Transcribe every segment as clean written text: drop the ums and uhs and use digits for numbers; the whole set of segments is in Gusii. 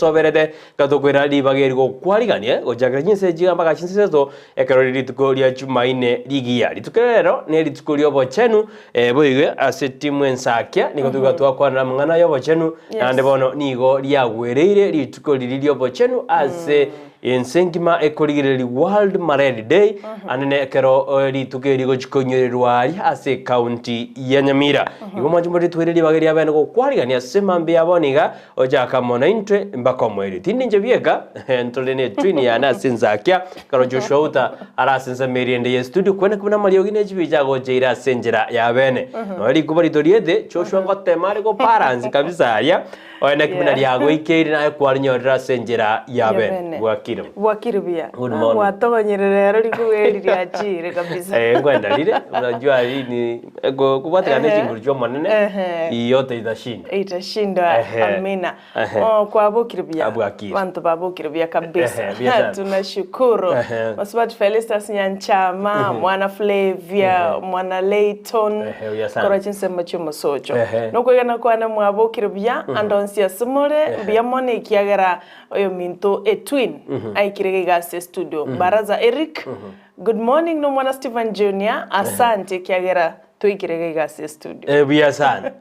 Toberete gatokoira ribaga eri gokwarigania gochakera chinsa echi mpaka chinsa isato ekero rire rituko ria Chumaine rigiya. Rituko rero nerituko ri'obochenu eh, boigo ase timu ensakia nigo toiga twakwanera amang'ana y'obochenu naende bono nigo riagwereire rituko riria ri'obochenu ase ense engima ekorigereria World Malaria Day anene ekero eh, rituko eri rigochi koinyorerwa aria ase ecounty ya Nyamira. Igo mwanche more toire ribaga ria bene gokwarigania ase mambia ya bono iga Ochaka mono intwe mpaka omoerio. Tindi inche bieka, ntore ne twin yane ase ensakia, ekero Joshua Uta are ase ensemo eria ende ye studio, kwene buna amariogi ne chibicha agocheire ase enchera ya bene. Nonya rikuba ritoriete, Joshua ngotema are go balance kabisa aria, oeneki buna Yeah. riagoikeire naye kwarinyorire ase enchera ya Ya bene. bene. Bwakire. Bwakire buya. Good morning. Gwatogonyire rero rikuba eri riachire kabisa. Eh, nkwendarire, unajua hii ni Kobwatekana ne Ehe. chinguru chi'Omonene, Ehe. yote itashinda. Itashinda Ehe. amina Ehe. Oh, kwabokire buya Abwakire. bantu babokire buya kabisa Ehe, buya sana. tunashukuru Ehe. Mosubati Felistus Nyanchama mwana Flavia mwana Layton Ehe, buya sana. korwa chinsemo chi'omosocho Ehe. nokwegena kwane mwabokire buya ande onsi ase more mbuya mono ekiagera oyominto etwin aikire iga ase estudio Baraza Eric Good morning nomwana Stephen Junior asante ekiagera toikire iga iga ase estudio. Eh, buya sana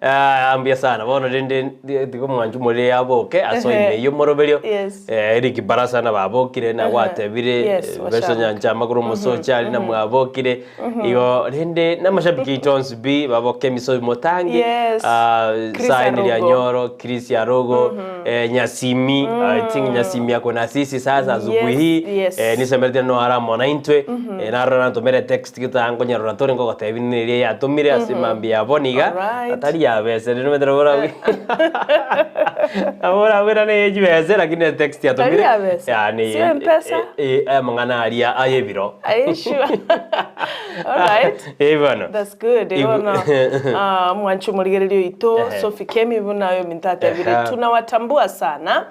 Ah, mbuya sana bono rende ndi- tiga omwanchi omorere aboke ase Ehe. oime eyio omoroberio Yes. Eh, Eric Barasa na babokire na gwatebire Yes, eh, washaboka. Beso Nyancha amakuru omosocha ari na mwabokire igo rende namashabiki aito onsi pi baboke emisobi motangi Yes. Ah, Chris Saini Arugo. Rianyoro Chris Arugo eh, Nyasimi I think Nyasimi ako na sisi sasa asubuhi hii Yes, yes. eh, nisemerete no ara mona intwe eh, narora nantomere text gitangonyerora tore ngogotebi niria yatomire ase mambia yabo niga Alright. atari yabese rero metero bora abora bora ne yejibese lakini text yatomire Tari yabese? yani Si M-Pesa? eh, eh, amang'ana aria ayebiro Are you sure? All right. Eh, bono That's good. Igu- Bono ah, mwanchi omorigereria oito Ehe. Sophie Kemi buna oyo ominto atebire Ehe. tunawatambua sana.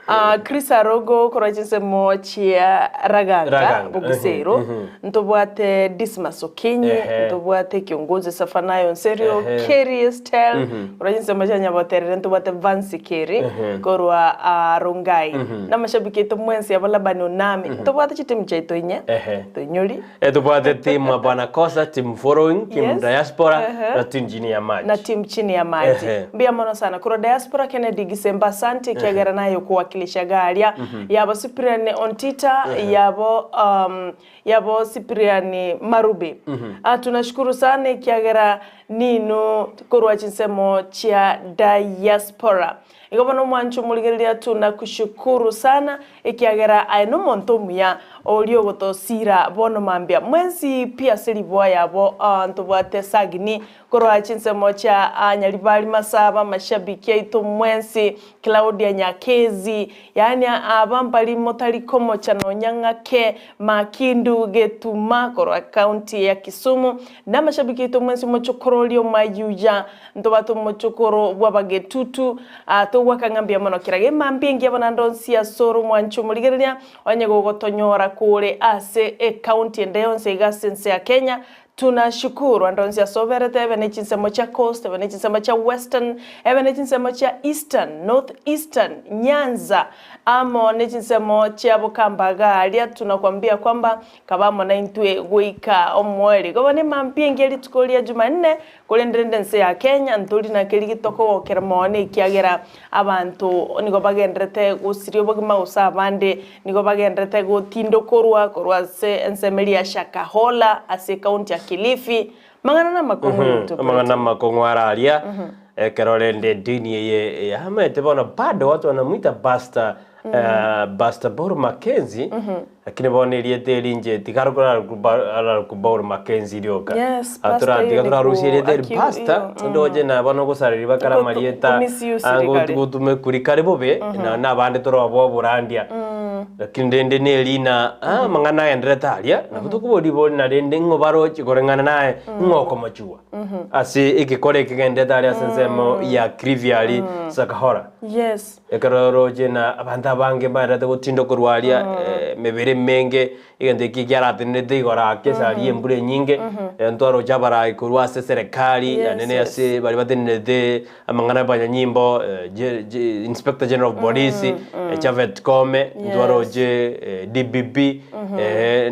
Ah, Chris Arogo korwa chinsemo chia Raganga Raganga, Bogiseiro ntobwate Dismas Okinyi Ehe. ntobwate kiongozi Safanayo Nserio Ehe. Kerry Estel korwa chinsemo chia Nyaboterere ntobwate Vance Kerry korwa ah, Rongai namashabiki aito mwensi abo Labani Onami ntobwate chitimu chiaito inye Ehe. toinyori Eh, tobwate team ya Bwana Kosa, team following, team Yes. diaspora Ehe. na team chini ya maji. na team chini ya maji Ehe. mbuya mono sana korwa diaspora Kennedy Gisemba asante ekiagera naye okowakilisha garia yabo Cyprian Ontita yabo um, yabo Cyprian Marube Ah, tunashukuru sana ekiagera nino korwa chinsemo chia diaspora igo bono omwancho omorigereria tunakushukuru sana ekiagera aye nomonto omuya Oria ogotosiira bono mambia mwensi pi ase riboa yabo ntobwate Sagini korwa chinsemo chia Nyaribari Masaba amashabiki aito mwensi Claudia Nyakezi yaani aba mbari motari komocha nonya ng'ake Makindu Getuma korwa county ya Kisumu na amashabiki aito mwensi omochokoro oria Omayuya ntobwate omochokoro bw'abagetutu togwaka ng'a mbuya mono kera gemambia engiya bono ande onsi ase ore omwancho omorigereria Onye gogotonyora kore ase ecounty ende yonsi iga ase ense ya Kenya, tunashukuru. Ande onsi ase oberete, ebe ne chinsemo chia Coast, ebe ne chinsemo chia Western, ebe ne chinsemo chia Eastern, North Eastern, Nyanza, amo ne chinsemo chia Bokamba iga aria, tunakwambia kwamba kaba amo naintwe goika omoerio. Igo bono emambia engiya rituko ria Jumanne, Korende rende ense ya Kenya ntori na keria getokogokera mono ekiagera abanto nigo bagenderete gosiria obogima gose abande nigo bagenderete gotindokorwa korwa ase ensemo eria ya Shakahola ase ekaunti ya Kilifi. Mang'ana namakong'u Amang'ana Tobwate. amakong'u are aria ekero rende edini eye yaamete bono bado watu wanamuita pastor Pastor Paul Mackenzie Lakini bono erieta eri inche tigarokwa Paul Mackenzie rioka. Yes, Ah, pastor tora- tiga oyo torarusia nigo erieta eri aki- pastor, iyo, ndoche na bono gosareri bakare Gotu- amarieta gomisuse ah, rikare. gotume kuri kare bobe, na nabande toroba oborandia. Lakini rende nerina amang'ana agenderete aria, nabo tokoboria ribori na rende ng'o baroche koreng'ana naye ng'o okomochigwa ase egekora eke kegenderete aria ase ensemo ya Kilifi aria Shakahola. Yes. Ekero oroche na abanto abange mbagenderete gotinda korwa aria emebere emenge, egento eki kiaratenerete igoro ake ase aria embura enyinge, ntwaroche abarai korwa ase eserekari Yes, naende yes. ase baria batenerete Amang'ana y'abanyanyimbo, Inspector General of Police, Japhet Koome, ntwaroche DPP,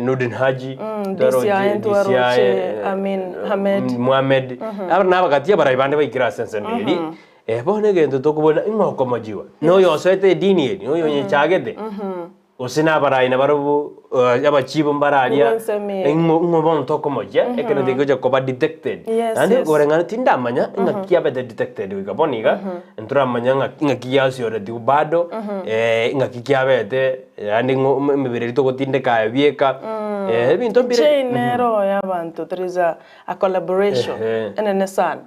Nurdin Haji, ntwaroche DCI, ntwaroche DCI, Amin Ahmed. Mohamed, aba nabagati abarai bande baikire ase ensemo eri, bono egento tokobuna ng'a okomochigwa, noyo osoete edini eri, noyo onyechagete. Gose nabarai nabarabwo abachibu mbare aria, Nigo nsemi. ng'o ng'o bono tokomochia, ekero tigocha koba detected. Yes, Naende yes. koreng'ana tindamanya ng'aki abete detected goika bono iga, ntoramanya ng'a ng'aki giasioretigwe bado, ng'aki kiabete, yaani ng'o emebere eria togotindeka aye bieka, ebinto mbire. Chain nero ya abanto there is a a collaboration Ehe. enene sana.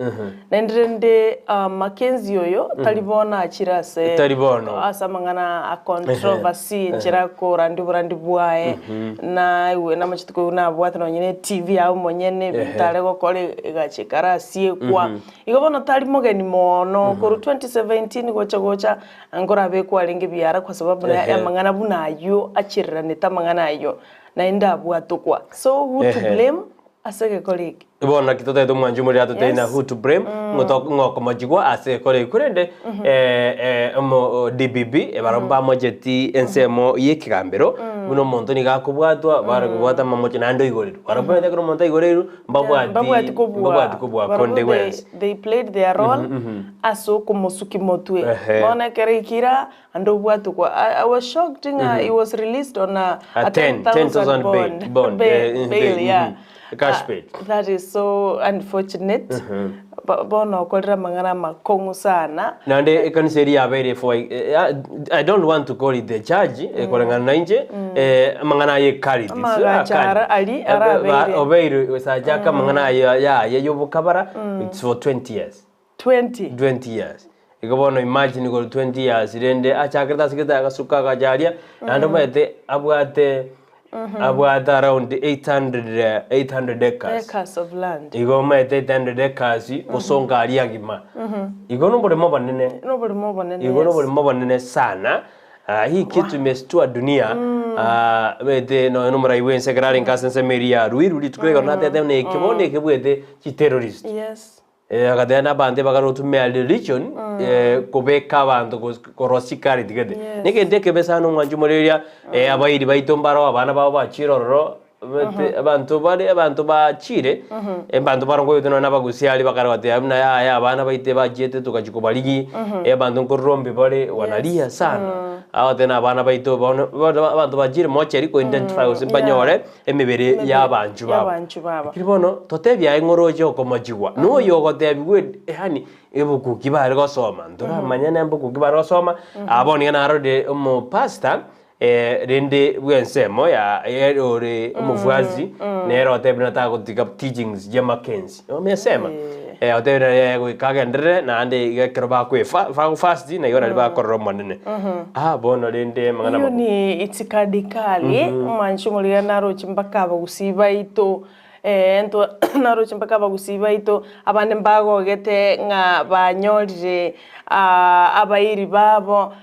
Naende rende Mackenzie oyo tari bono achire ase Tari bono. ase amang'ana a controversy enchera akorandia oborandi bwaye naigwe namachete koigwa nabwate nonye na etv yaye omonyene ebinto are gokora egacha ekarasiekwa. Igo bono tari mogeni mono korwa 2017 gocha gocha nkorabekwe arenge biara kwa sababu naye amang'ana buna aywo achireranete amang'ana aywo naende abwatokwa. So who to Ehe. blame? Ase egekora eke. Bono naki totaete omwanchi omorero atotebie na Yes. who to blame, ng'o to- ng'o okomochigwa ase egekora eke. Korende omo DPP barabwo mbamocheti ensemo y'ekegambero, buna omonto nigo akobwatwa, bare kobwata amamocho naende oigoreru. Barabwo omanyete ekero omonto aigoreirwe, mbabwati Mbabwati kobua. mbabwati kobua Barabwo konde they, gwensi. they played their role ase okomosuki motwe. Ehe. Bono ekero aikire Ande obwatokwa. I, I was shocked ng'a he was released on a, A a 10 10,000 10,000 bail, bond. bond, Bail, eh, bail, bail, yeah. mhm. Cash bail. That is so unfortunate. Bo- Bono okorire amang'ana amakong'u sana. Naende ekanisa eria yabeire for I don't want to call it the church koreng'ana na inche amang'ana aye ekariti Amagacho ara- ari arabeire. obeire gosachaka amang'ana aye yaye yobokabara it's for 20 years. 20. 20 years. Igo bono imagine korwa 20 years rende achakerete ase gete agasuka agacha aria, naende omanyete abwate abwate around 800 800 acres. Acres of land. Igo omanyete 800 acres gosonga aria agima. Igo na oboremo obonene. Na oboremo obonene, Igo na yes. oboremo obonene sana. Hii kitu imeshtua dunia omanyete nonya na omorai bwense ekero arenge ase ensemo eria ya Ruiru rituko ekero natete buna eke bono ekebwete chiterrorist. Yes. Agateba na abanto ebagarotumia religion kobeka abanto korosia chikariti gete. Yes. Negento ekebe sana omwanchi omoreria abairi baito mbaro abana babo bachire ororo bete abanto bare abanto bachire abanto bare nkoigwete nonye na abagusii aria bakare goteba buna yaya abana baito ebachiete togachia kobarigia abanto nkorora mbe bare wanalia sana. Agoteba na abana baito bono bono abanto bachire mochari ko identify gose mbanyore emebere y'abanchwa babo. Y'abanchwa babo. Lakini bono totebie aye ng'a oroche okomochigwa, na oyo ogotebigwa ed yaani ebuku ki bare gosoma, ntoramanya na ebuku ki bare gosoma, aa bono iga narorire omopastor rende bw'ensemo ya ere ore omofuasi, nere otebire ng'a tagotiga teachings chia Mackenzie, omesema otebire ng'a yaya goika agenderere naende iga ekero bakoefa bagofast naigo naria bakorora omonene. Ah bono rende amang'ana Eyio amabe. ni itikadi kali, omwanchi omorigia naroche mpaka abagusii baito eh, ntwa naroche mpaka abagusii baito abande mbagogete ng'a banyorire abairi babo.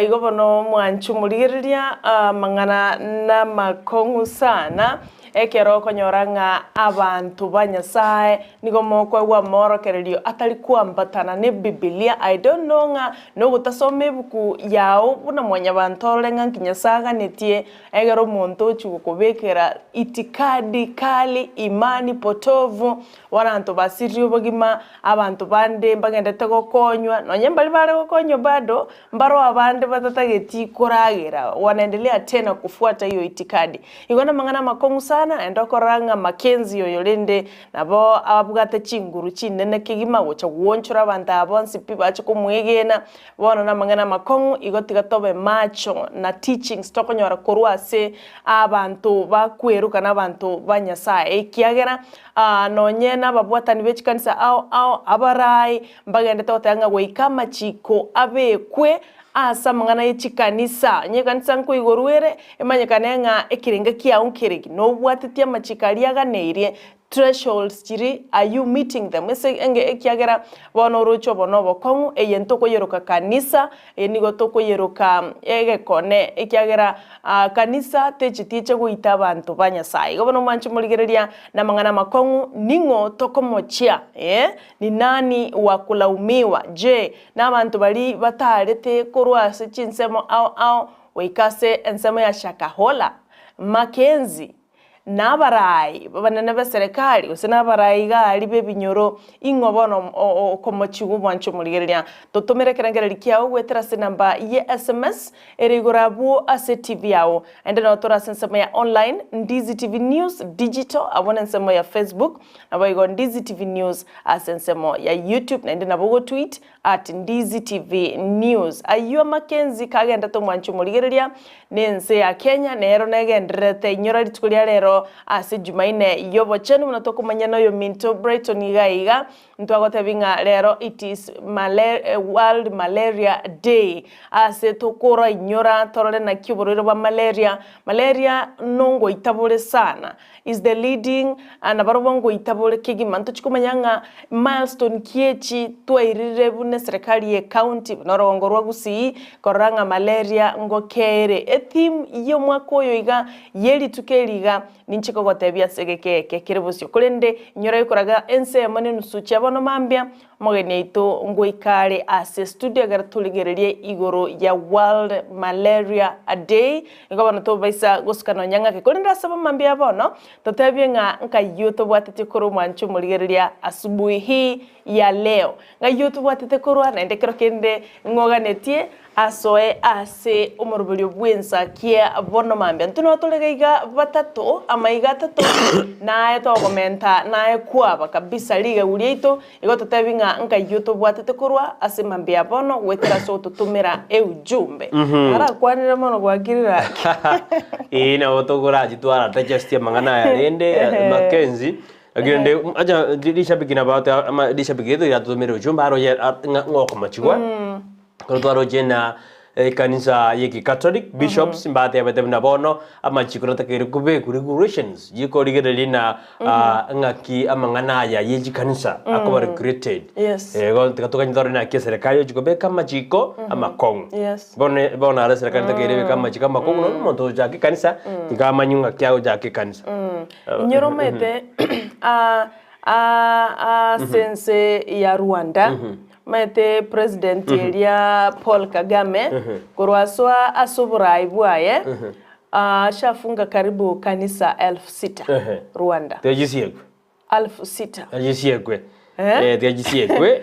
Igo bono omwanchi omorigereria amang'ana namakong'u sana, ekero okonyora ng'a abanto ba Nyasae nigo mokoegwa amorokererio atari koambatana n'Ebibilia. I don't know ng'a nogotasoma ebuku yao buna mwanyabanto orore ng'a nki Nyasae aganetie, egere omonto ochia gokobekera itikadi kali, imani potovu, Abanto basiririe obogima, abanto bande mbagendete gokonywa, nonye mbaria bare gokonywa bado, mbaroo abande batatageti koragera, wanaendelea tena kufuata hiyo itikadi. Igo namang'ana amakong'u sana, naende okorora ng'a Mackenzie oyo rende nabo abwate chinguru chinene kegima gocha goonchora abanto aba bonsi pi bache komwegena, bono namang'ana amakong'u, igo tiga tobe macho na teachings tokonyora korwa ase abanto bakweruka na abanto ba Nyasaye, ekiagera Nonye nababwatani be chikanisa ao ao abarai mbagendete goteba ng'a goika amachiko abekwe. ase amang'ana ye chikanisa. Onye ekanisa nkoigorwa ere, emanyekane ng'a ekerenga kiao nkereki, nobwatetie amachiko aria aganeirie, thresholds chiria, are you meeting them? Ase enge ekiagera bono oroche obo na obokong'u, eye ntokoyeroka kanisa, eye nigo tokoyeroka egekone, ekiagera kanisa techeti eche goita abanto ba Nyasaye. Igo bono mwanche morigereria namang'ana amakong'u, ning'o tokomochia? Ee, ni nani wa kulaumiwa? Je, nabanto baria bataarete korwa ase chinsemo ao ao goika ase ensemo ya Shakahola, Mackenzie, na abarai abanene b'eserekari, gose nabarai iga aria b'ebinyoro, ing'o bono okomochigwa obwanche omorigereria? Totomere ekerengererio kiao goetera ase enamba ye sms ere igoro abwo ase TV yao. Naende nabo tore ase ensemo ya online, Ndizi TV News Digital, abwo nensemo ya Facebook, naboigo Ndizi TV News ase ensemo ya YouTube, naende nabo ogotweet at Ndizi TV News. Ayio Mackenzie kagendete omwanchi omorigereria nense ya Kenya nero negendererete inyora rituko ria rero ase Jumaine y'obochenu buna tokomanya noyominto Brighton iga iga ntwagotebi ng'a rero it is World Malaria Day ase tokorainyora torore naki oborwaire bwa malaria malaria nongoita bore sana is the leading nabarobwo ngoita bore kegima ntochi komanya ng'a milestone ki echi twairire buna eserekari ye county buna orogongo rwa Gusii korora ng'a malaria ngokeere. Etheme ya omwaka oyo iga ye rituko eri iga ninche kogotebia ase egeka eke kere bosio korende inyora yokoraga ensemo ne enusu chia bono mambia Omogeni oito ngoika are ase studio ekero torigererie igoro ya World Malaria Day. Nigo bono tobaisa gosuka nonya ng'ake. Korende ase abamambia bono, totebie ng'a nkayio tobwatetie korwa omwancho omorigereria asubuhi hii ya leo. Ng'ayio tobwatete korwa naende ekero kende ng'oganetie asoe ase omoroberio bw'ensa kia bono mambia. Intwe nabo tore iga batato, amaiga atato, naye togomenta naye kwaba kabisa rigegu riaito, igo totebi ng'a nkayio tobwatete korwa ase mambia ya bono goetera ase ogototomera eujumbe. Arakwanire mono gwakirire ake. Ee nabo tokorachitwara digest amang'ana aya rende Mackenzie lakini rende acha rishabiki nabo ama rishabiki rietu riatotomire ujumbe aroche ng'a ng'okomochigwa. Ekero twaroche na ekanisa y'Ekikatoliki, bishops mbatebete buna bono amachiko natakeire kobekwa regulations chikorigereria na ng'aki amang'ana aya ye chikanisa akoba regulated. Yes. Igo tiga toganye torore naki eserekari egochi kobeka amachiko amakong'u. Yes. Bono bono aro eserekari ntakeire ebeke amachiko amakong'u nonya omonto ogochaka ekanisa tiga amanywe ng'aki agochaka ekanisa. Inyora omanyete ase ense ya Rwanda, Omanyete president eria Paul Kagame korwa asoa ase oborai bwaye ashafunga karibu kanisa elfu sita Rwanda. Tiga chisiekwe. Elfu sita. Tiga chisiekwe. Eh? Eh, tiga chisiekwe.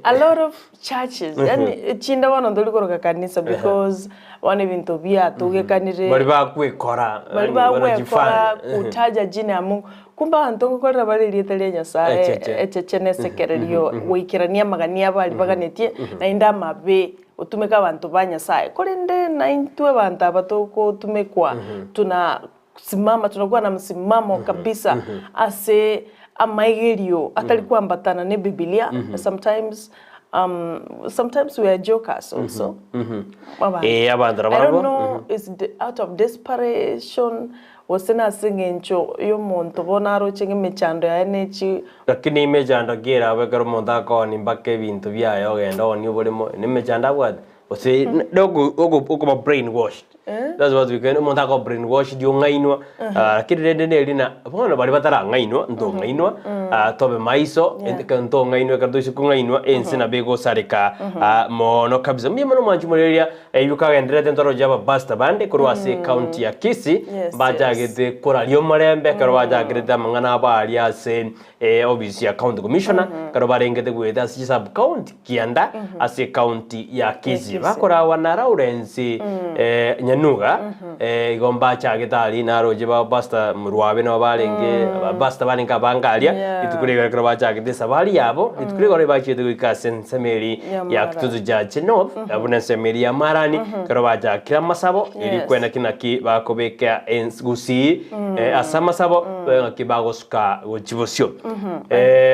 A lot of churches. Yani chinde bono ntori koroka kanisa because bono ebinto biatogekanire. Bari bakwekora. Bari bagwekora kutaja jina ya Mungu. Kumbe abanto ngokorera bare erieta ria Nyasae Echeche. echeche na esekererio goikerania amagania abo aria baganetie, naende amabe gotumeka abanto ba Nyasae. Korende naintwe abanto aba togotumekwa tuna simama tunakuwa na msimamo kabisa ase amaigerio atari kwambatana na ebibilia, sometimes sometimes we are jokers also. Abanto. Eh, abanto I don't nabarabwo. know is out of desperation Gose nase engencho y'omonto bono aroche ng'a emechando yaye nechi. Lakini emechando ki erabe ekero omonto akoonia mpaka ebinto biaye ogenda oonie oboremo, nemechando abwate? Gose okoba brainwashed. That's what we can, omonto akoba brainwashed ong'ainwa, lakini rende neri na bono baria batarang'ainwa, ntong'ainwa, tobe maiso, ekero ntong'ainwa ekero toise kong'ainwa, ense nabo egosareka mono kabisa. Mbuya mono mwanchi morereria. Eyio kagendererete ntoroche abapastor bande korwa ase ecounty ya Kisii mbachagete koraria omorembe ekero bachakerete amang'ana abo aria ase office ya county commissioner ekero barengete goeta ase chisub county kianda ase ecounty ya Kisii bakorawa na Lawrence Nyanuga igo mbachagete aria naroche ba pastor Murwabe nabo barenge abapastor barenge abange aria rituko riria ekero bachagete esabari yabo rituko riria ekero bachiete goika ase ensemo eria ya Kitutu Church North, abwo nensemo eria ya Marani, ekero bachakire amasabo, erio kwenaki naki bakobeka ens gusii ase amasabo, babe ng'aki bagosuka gochia bosio.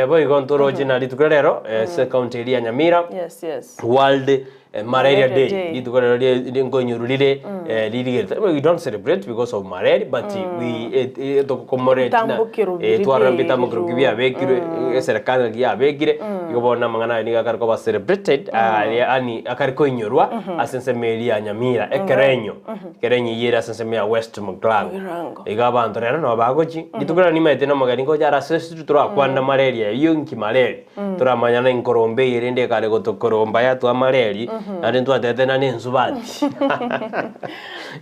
Boigo ntoroche na rituko ria rero, ase ecounty eria ya Nyamira, Yes, yes. World Malaria Malaria Day, Day. rituko rero rie rie nkoinyoru rire ririgete. We don't celebrate because of malaria but we tokocommemorate na Bitambokero biria twarora ebitambokero biairwe. biabekirwe eserekari naki yabekire, igo bono amang'ana aye nigo akare koba celebrated aria yaani akare koinyorwa ase ensemo eria ya Nyamira ekerenyo, ekerenyo eyio ere ase ensemo ya West Mugirango. Mugirango. Igo abanto rero nabo bagochi, rituko riria nimaete na omogeni ngocha are ase esiri torakwana malaria eyio inki malaria. Toramanyana enkorombe eye rende ekare gotokoromba yatwa mareri, naende ntwatete na nensubati.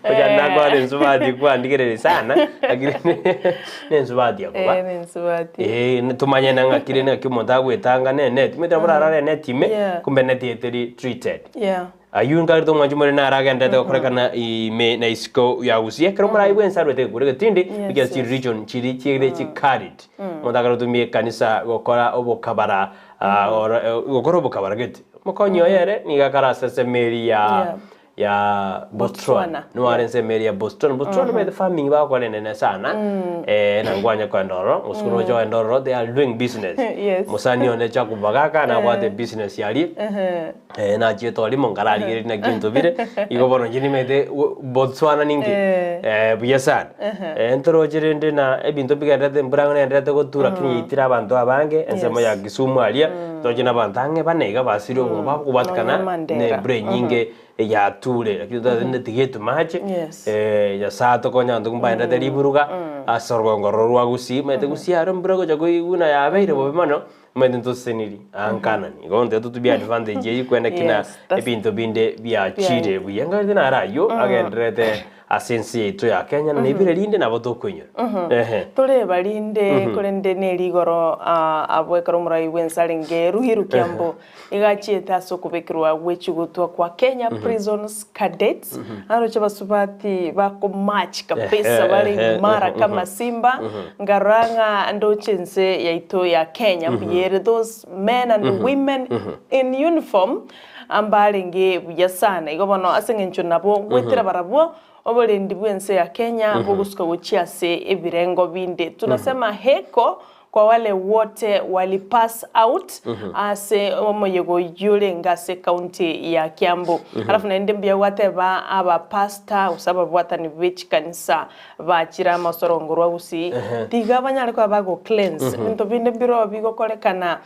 Ocha nakwana ensubati kwandigereria sana, lakini nensubati akoba. Eh, nensubati. Eh, tomanyane ng'aki rende ng'aki omonto agoetanga ne eneti, omanyete nabo orarare eneti ime, Yeah. kumbe eneti eye teri treated. Yeah. Ayio nkarete omwanchi more naro agenderete gokorekana ime na isiko ya Gusii. Ekero omorai bwensi arwete gekura egetindi, Yes, ekiagera yes. chireligion chiri chire chicarried. Omonto akare gotumia ekanisa gokora obokabara ah, oro- eh, gokora obokabara gete. Omokonyi oye ere nigo akare ase ensemo eria ya Yeah. ya Botswana. Botswana. Nigo are ensemo eria ya Botswana. Botswana omanyete farming bagokora enene sana, eh, na nkwanya koenda ororo, gose oroche ogende ororo, they are doing business. Yes. Mosani one Jacob Bagaka nabwate business aria. Ehe. Eh, nachiete orimo nkararigereria naki ebinto bire, igo bono inche nimanyete Botswana ninki? Eh. Eh, buya sana. Eh, ntoroche rende na ebinto mbigendererete embura ng'a nenderete gotura lakini yaitire abanto abange, ensemo Yes. ya Kisumu aria, toroche na abanto ang'e bane iga basire obogima bwabo kobatikana Nonya Mandera. na embura enyinge yature, lakini totagete tiga etome ache, Yes. Nyasaye atokonye abanto mbaenderete riburuga, ase orogongo roro rwa Gusii, omanyete Gusii aro embura egocha koigwa yabeire bobe mono, Omanyete ntoseseniri aa nkanani. Igo bono totubie advantage eyio kwenda kina Yes, that's- ebinto binde biachire buya. Ngaki naro ayio agendererete ase ense yaito ya Kenya na ebire rinde nabo tokoinyora. Ehe. Toreba rinde korende neri igoro ah, abwo ekero omorai bwense arenge Ruhiru Kiambu iga achiete ase okobekerwa gwe chigutwa kwa Kenya Prisons Cadets aroche basubati bako march kabisa bare imara kama simba nkarora ng'a ndoche ense yaito ya Kenya mbuya ere those men and women in uniform mbarenge buya sana igo bono ase eng'encho nabo goetera barabwo oborendi bw'ense ya Kenya bogosuka gochia ase ebirengo binde tunasema heko Kwa wale wote wali pass out ase omoyega oyio orenge ase ecounty ya Kiambu. Alafu naende mbuya gwateba aba pastor gose ababwatani be chikanisa bachire amo ase orongo rwa Gusii tiga banyare koba bago cleanse ebinto binde mbiroo bigokorekana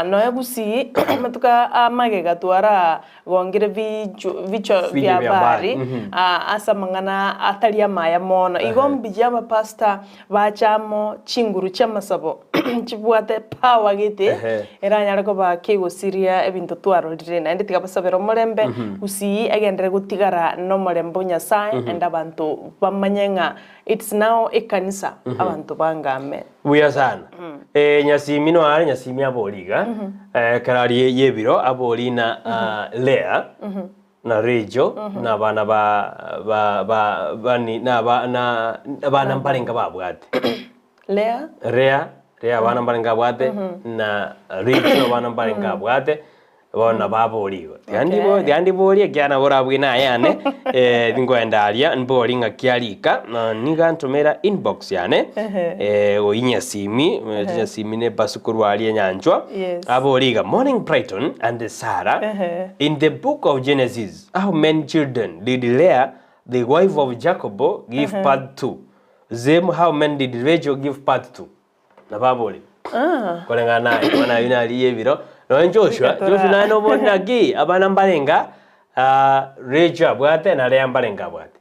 nonya Gusii amatuko amagega twara gongire vichwa Vichwa vya vya habari habari, ase amang'ana atari amaya mono. Igo mbuya abapastor bache amo chinguru chi'amasabo chibwate power gete Ehe. eranyare koba kegosiria ebinto twarorire. Naende tiga basabere omorembe gusii egenderere gotigara nomorembe o Nyasaye naende abanto bamanye ng'a it's now ekanisa abanto bangame. Buya sana. Eh, Nyasimi noare Nyasimi abori iga, eh, ekero aria y'ebiro abori na ah, Lea na Rachel na abana ba ba ba bani na aba na abana mbarenge babwate. Lea Lea, Lea abana mbarenge abwate na Rachel abana mbarenge abwate. Bono nabo aborigwe, Tiga ndibo- tiga ndiborie ekiagera nabo orabue naye ane, eh, tinkoenda aria, mbori ng'aki arika, na nigo antomera inbox yane, eh, oyio Nyasimi, omanyete Nyasimi ne ebasu korwa aria enyanchwa, Yes. abore iga, Morning Brighton and Sarah, in the book of Genesis, how many children did Leah, the wife of Jacob, give birth to? Same how many did Rachel give birth to? Nabo abore koreng'ana naye bono ayio narigia ebiro nonye Joshua Goika Joshua tora- naye nobori naki abana mbarenga ah, Rachel abwate na Leah mbarenga abwate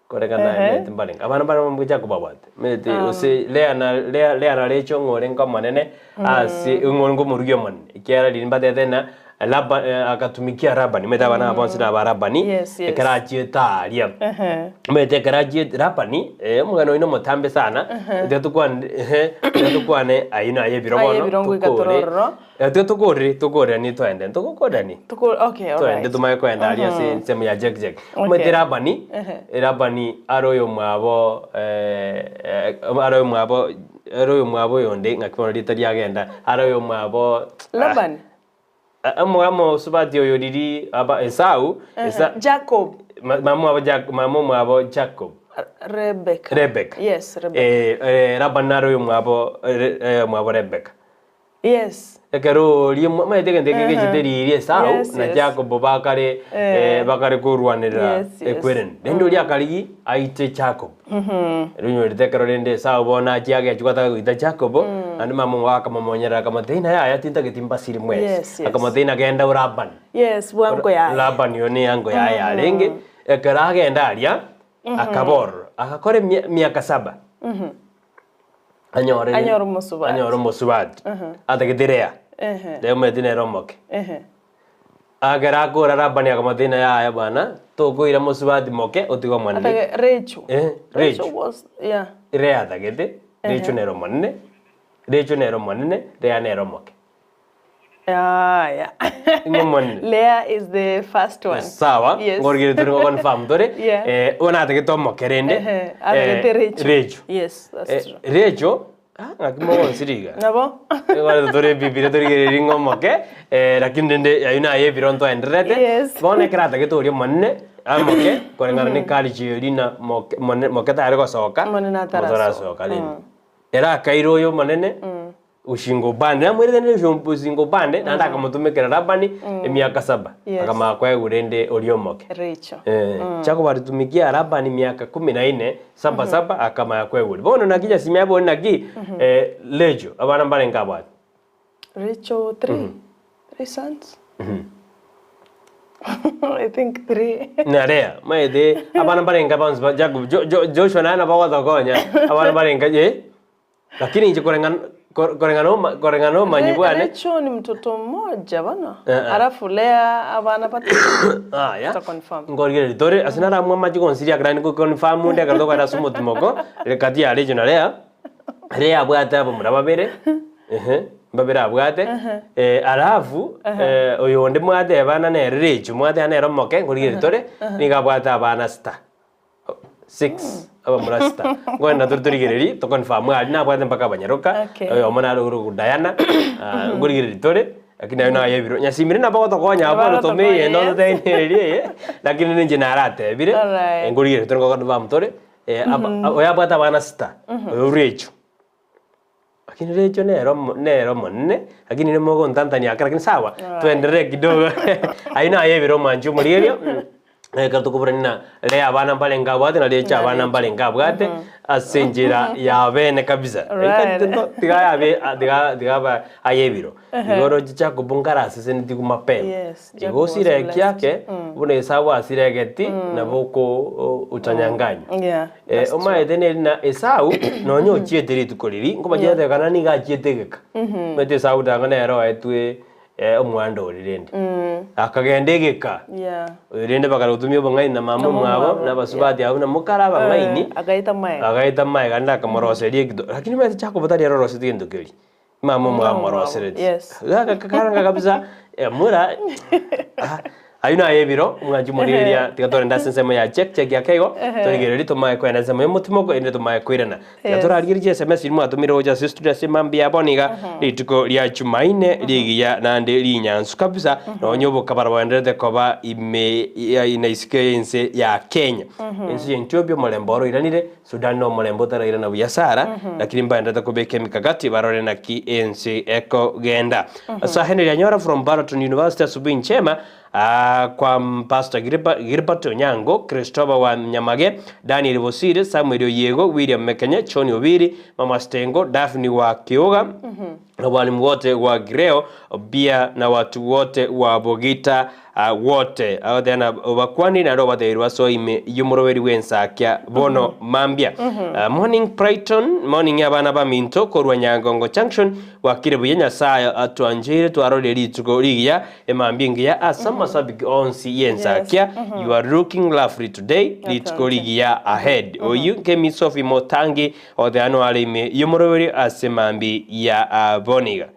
koreng'ana naye Ehe. omanyete mbarenga abana mbare Jacob abwate omanyete gose Leah na Leah Leah na Rachel ng'o orenge omonene ase ng'o orenge omorugi omonene ekiagera riria mbatebete ng'a Laba akatumikia Labani omanyete abana aba bonsi naba Labani Yes, yes. ekero achiete aria Ehe. Omanyete ekero achiete Labani, eh, omogano oyio nomotambe sana, tiga tokwane ehe, tiga tokwane ayio naye ebiro Aye bono, ebiro ngoika tokore, torororo. eh, tiga tokorere tokoreranie toende, ntogokorerani? Toko okay, Toende alright. tomanye koenda aria ase ensemo ya Jack Jack. Omanyete Okay. Labani, Labani are oyomwabo are oyomwabo are oyomwabo oyonde ng'aki bono rieta riagenda, are oyomwabo Laban. Omosubati oyo riria aba Esau, Esa, Jacob. mama omwabo Jac- mama omwabo Jacob. Rebecca. Rebecca. Yes, Rebecca. Eh, eh, Labani nare oyomwabo Re- eh, omwabo Rebecca. Yes. Ekero oria omanyete egento eke gechete riria Esau Yes, na yes. Jacobo bakare Eh. bakare korwanerera Yes, yes. ekwereni. Rende oria akarigia aite Jacob. Ere onyorete ekero rende Esau bono achia agechwa ataka goita Jacobo, naende mama omwabo akamomonyerera akamotebia ng'a yaya tintageti mbasiri mwensi. Yes, yes. Akamotebia ng'a genda o Laban. Yes, bwango yaye. Laban oyo ne eango yaye yarenge, ekero agenda aria, akaba ororo. Agakora emia emiaka saba. Anyore Anyore omosubati. Anyore omosubati. Atagete Lea. Ehe. Lea omanyete nere omoke. Ehe. Ekero akora Labani akamotebia ng'a yaya bwana, tokoira mosubati moke otige omonene. Atage Rachel. Eh, Rachel Rachel. was yeah. Lea atagete, Rachel nere omonene, Rachel nere omonene, Lea nere omoke. Yaya. Ing'o omonene? Leah is the first one. Sawa, Yes. ngorigere tore ngo confirm tore. Yeah. Eh, bono atagete omoke rende. Ehe, atagete eh, Rachel. Rachel. Yes, that's Eh, true. Rachel, ah, ng'aki mogonsira iga. Nabo? Nigo tore Bibilia torigereria ng'a omoke, eh, lakini rende ayio naye ebiro ntoendererete. Yes. Bono ekero atagete oria omonene, amoke, koreng'ana ne culture eria na moke mone moke tare gosoka, Monene atarasoka. motarasoka rende. Ere akaira oyo omonene, Oshinga obande, namwerete rende oshinga obande, naende akamotomekera Labani emiaka saba, Yes. akamanya koegwa rende oria omoke. Rachel. Eh, Jakobo alitumikia Labani miaka kumi na ine, saba saba, akamanya koegwa oria. Bono naki Nyasimia abori naki eh, Rachel, abana mbarenge abwate? Rachel, 3. 3 sons. I think 3. Na Lea, maete abana mbarenge bonsi ba Jacob, Jo- Jo- Joshua naye nabo agotokonya, abana mbarenge eh, Lakini inche koreng'ana koreng'ana oma koreng'ana obomanyi bwane. Rachel ni mtoto mmoja bana. Eh, eh. Alafu Lea abana batatu. Aya. Tuta confirm. Nkorigereria tore ase naramwe amache gonsiria ekero naende goconfirm onde ekero tokogenda ase omotimoko kati ya Rachel na Lea, Lea abwate abamura babere, ehe, mbabere abwate, alafu oyonde mwatebana nere Rachel, mwateba nere omoke nkorigereria tore, nigo abwate abana sita. 6 abamura sita nkoenda tore torigereria to confirm aria nabwate mpaka abanyaroka Okay. oyomo nare okorokwa Diana ah, nkorigereria tore lakini aye naye ebiro nyasimire nabo ogotokonya abwo Nabo bono tome agotokonya, eye yes. ntotenererie eye lakini ninche naratebire Alright. nkorigereria tore go confirm tore eh, aba- oyo abwate abana sita oyo Rachel Lakini Rachel nere omo nere omonene, lakini ere mogontantania ake lakini sawa, twenderere kidogo ayio naye ebere omwanchi omorigereria ekero tokoborania ng'a Lea abana mbarenge abwate na Rachel abana mbarenge abwate, ase enchera ya bene kabisa. Right. Tiga yabe tiga tiga aba aye ebiro. Igo oroche Jacob nkarasesenetigwe mapema. Yes, Jacob Igo was osire blessed. ekiake, buna Esau asiregeti, nabo oko otanyanganywa. Yeah, Eh, that's true. omaete neri na Esau nonya ochiete rituko riria, nkobachiete kana nigo achiete egeka. Omanyete Esau tanga nere oetwe eh, omwando oria rende. Akagenda egeka. Yeah. Oyo rende bakara gotumia obong'aini na mama omwabo, omwabo, na abasubati abwo na mokare abang'aini, Eh, agaita amaega. agaeta amaega naende akamoroseria egento. Lakini omanyete Jacob tari ere orosetie egento keria. Mama omwabo amoroseretie. Yes. Gaka karanga kabisa, mura ah, ayio naye ebiro, omwanchi omorigereria tiga torende ase ensemo ya check check ake igo, torigererie tomae koenda ensemo ya omotimoko erinde tomae koirana. Tiga Yes. torarigererie chi sms chiria mwatomire gocha ase estudio ase mambia ya bono iga, rituko ria Jumaine rigiya naende rinyansu kabisa, nonye obokabara boendererete koba ime ya ina isiko y'ense ya Kenya. Ense ya Ethiopia omorembe oro oiranire, Sudan nomorembe otarairana buya Sara, lakini mbaenderete kobeka emikakati barore naki ense ekogenda. Sir Henry Anyora from Baraton University asubuhi njema ah, kwa Pastor Gilbert, Gilbert Onyango, Christopher wa Nyamage, Daniel Bosire, Samuel Oyiego, William Mekenye, John Obiri, Mama Stengo, Daphne wa Kioga, na walimu wote wa Gireo bia na watu wote wa Bogita wote agoteana obakwani naende obateirwe ase ime y'omoroberi bw'ensakia bono mambia. Morning Brighton, morning abana baminto korwa Nyangongo Junction, bwakire buya Nyasaye atwancheire twarorire rituko rigiya emambia engiya ase amasabiki onsi y'ensakia you are looking lovely today rituko rigiya ahead oyio Kemi Sophie Motangi oteanwa are ime y'omoroberi ase mambi ya bono iga.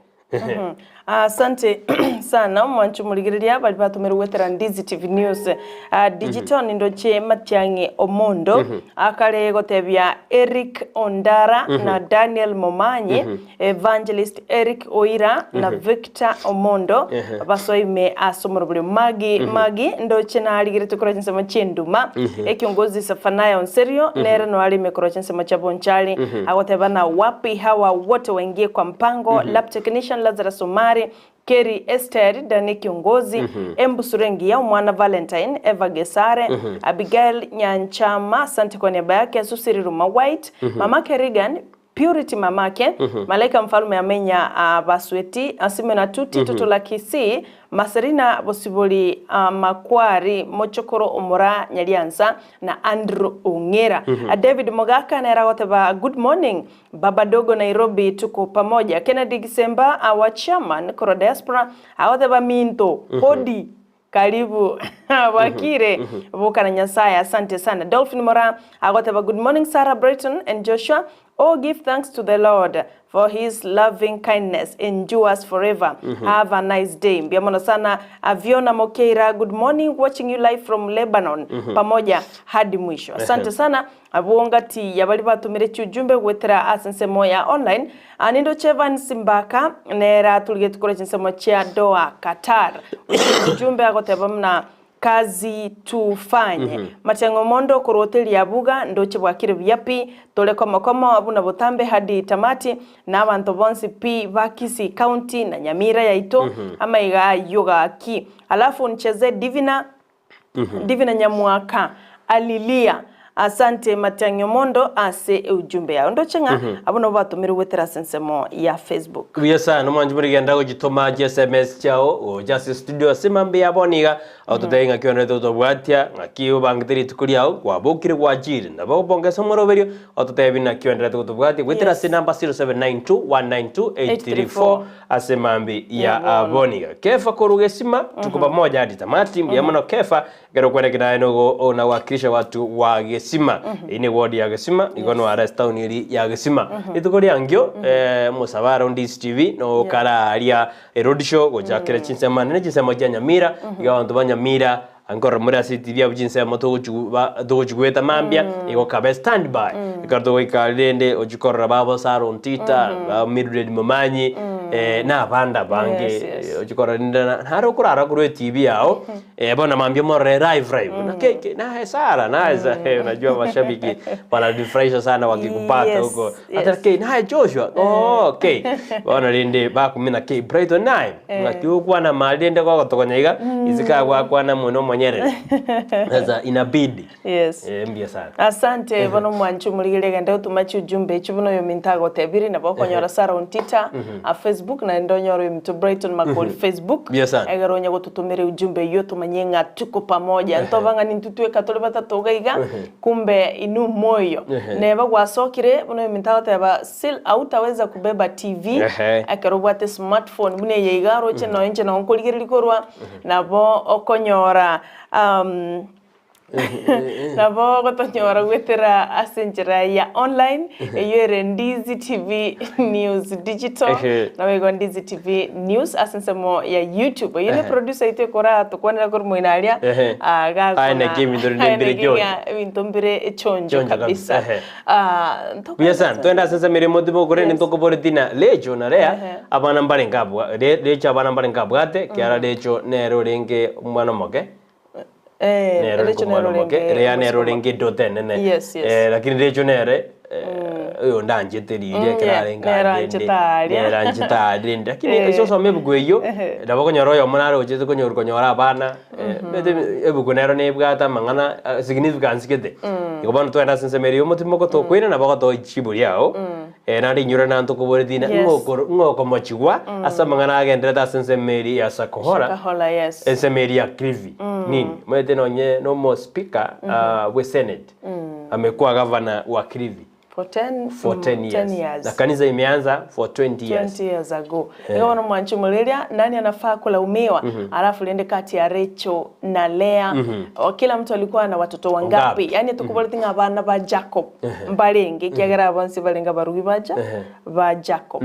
Asante. sana omwancho omorigereria bari batomerwe goetera Ndizi TV News Ah, Digital nindoche Matiang'i Omondo akare gotebia Eric Ondara na Daniel Momanyi Evangelist Eric Oira na Victor Omondo basoime ase omorobori Magi Magi ndoche narigeretie korwa chinsemo chi'enduma ekiongozi Zephaniah Onserio nere noare ime korwa chinsemo chia Bonchari agoteba na wapi hawa wote waingie kwa mpango Lab Technician Lazarus Omari Kerry Esther Danny Kiongozi Embusuro engiya Omwana Valentine Eva Gesare Abigail Nyanchama asante kwa niaba yake Susi Riruma White Mama Kerrigan Purity mamake, Malaika mfalme amenya Basweti, Simon Atuti, Toto la Kisii, Maserina Bosibori Makwari, Mochokoro Omora Nyariansa na Andrew Ong'era. David Mogaka nere agoteba good morning Baba Dogo Nairobi tuko pamoja. Kennedy Gisemba our chairman korwa diaspora agoteba minto hodi Karibu bwakire boka na Nyasaye asante sana Dolphin Moraa agoteba good morning Sarah Brighton and Joshua oh give thanks to the Lord for his loving kindness endures forever have a nice day mbuya mono sana Aviona Mokeira good morning watching you live from Lebanon pamoja hadi mwisho asante sana Abwo ngati ya baria batomire chiujumbe goetera ase ensemo ya online, nindoche Evans Mbaka nere atorigetwe korwa chinsemo chia Doha, Qatar. Otomire ujumbe agoteba buna kazi tufanye. Matiang'i omondo korwa hoteli ya Buga ndoche bwakire buya pi, tore komo komo buna botambe hadi tamati na abanto bonsi pi ba Kisii County na Nyamira yaito amaiga ayio gaki. Alafu ncheze Divina Divina Nyamwaka alilia Asante Matiang'i Omondo ase eujumbe yao. Ndoche ng'a abwo nabo batomirwe goetera ase ensemo ya Facebook. Buya sana omwanchi borigenda gochitoma chi sms chiao gocha ase studio ase mambia ya bono iga ototebie ng'aki onerete gotobwatia ng'aki obangete rituko riao kwabokire gwachire nabo obongese omoroberio ototebie naki oenderete gotobwatia goetera ase enamba 0792192834 Ase mambi ya bono iga. Kefa korwa gesima, tuko pamoja hadi tamati, mbuya mono Kefa, ekero okwanekire naye nigo onawakilisha watu wa gesima. Eyio ne ward ya gesima, igo no are ase town eri ya gesima. Rituko riankio, omosabara o Ndizi TV nokara aria eroad show gochakera chinsemo nene chinsemo chia Nyamira, iga abanto ba Nyamira Nkorora more ase etibi abwo chinsemo togochigweta mambia, igo kabe stand by. Ekero togoika rende ochie korora babo Sarah Ontita, babo Mildred Momanyi, na abande abange, ochie korora rende naro okorara korwa etibi yao, bono mambia omorore live live. Na ke ke naye Sarah, naye Sarah, unajua mashabiki wananifurahisha sana wakikupata huko. Ata K, naye Joshua, oh K. Bono rende bakumina K Brighton naye. Ng'aki gokwana mari rende gogotogonya iga, isiko agwakwana mono omonyerere. Sasa inabidi. Yes. Eh, mbuya sana. Asante bono omwanchi omorigereria genda gotoma chiujumbe echi buna oyominto agotebire nabo okonyora Sarah Ontita a Facebook naende onyore oyominto Brighton Makori Facebook Mbuya sana. egere onye gototomera eujumbe eyio tomanye ng'a tuko pamoja ntoba ng'a nintwe tweka tore batato iga iga kumbe inwe moyo neba gwasokire buna oyominto agoteba Still hautaweza kubeba TV ekero obwate smartphone buna eye iga oroche nonya inche nabo nkorigereria korwa nabo okonyora nabo ogotonyora goetera ase enchera ya online eyio ere Ndizi TV News Digital nabo igo Ndizi TV News ase ensemo ya YouTube. Oyio ne producer oito ekoratokwanera korwa moino aria Aye naki ebinto rende mbire chonjo. Ebinto mbire chonjo Chonjo kabisa. kabisa, ehe. Buya sana, twende ase ase emeremo tibokore Yes. ntokoboreti na Recho na Lea, Ehe. abana mbarenge abwa Re- Recho abana mbarenge abwate, ekiagera Recho nere orenge omwana omoke, Eh, nere orenge Recho nere omwana omoke, orenge Lea nere omosike orenge edota enene. Yes, yes. Eh, lakini Recho nere eh, oyo ndanchete riria ekero yeah, arenge nere aria anchete rende, aria. nere anchete aria rende. Lakini Eh. ase osome ebuku eyio, Ehe. nabo okonyora oyomo nare ochete konyoru konyora abana, eh, omanyete ebuku nero nebwate amang'ana significance gete. Igo bono twagenda ase ensemo eria y'omotima ogotokoira nabo ogotoa echibu riao, naende inyore naende tokoboretie ng'a Yes. ng'o okoro ng'o okomochigwa ase amang'ana agenderete ase ensemo eria ya Shakahola, Shakahola, yes. ensemo eria ya Kilifi nini. Omanyete nonye na omo speaker bwe senate, amekua gavana wa Kilifi. For 10 For 10 years. 10 years. Na kanisa imeanza for 20 years. 20 years ago. Igo bono mwanchi omoreria, nani anafaa kulaumiwa? Alafu rende kati ya Rachel na Lea, o, kila mtu alikuwa na watoto wangapi? Wangapi? Yani tukuboreti ng'a abana ba Jacob mbarenge ekiagera bonsi barenge abarugi baja ba Jacob.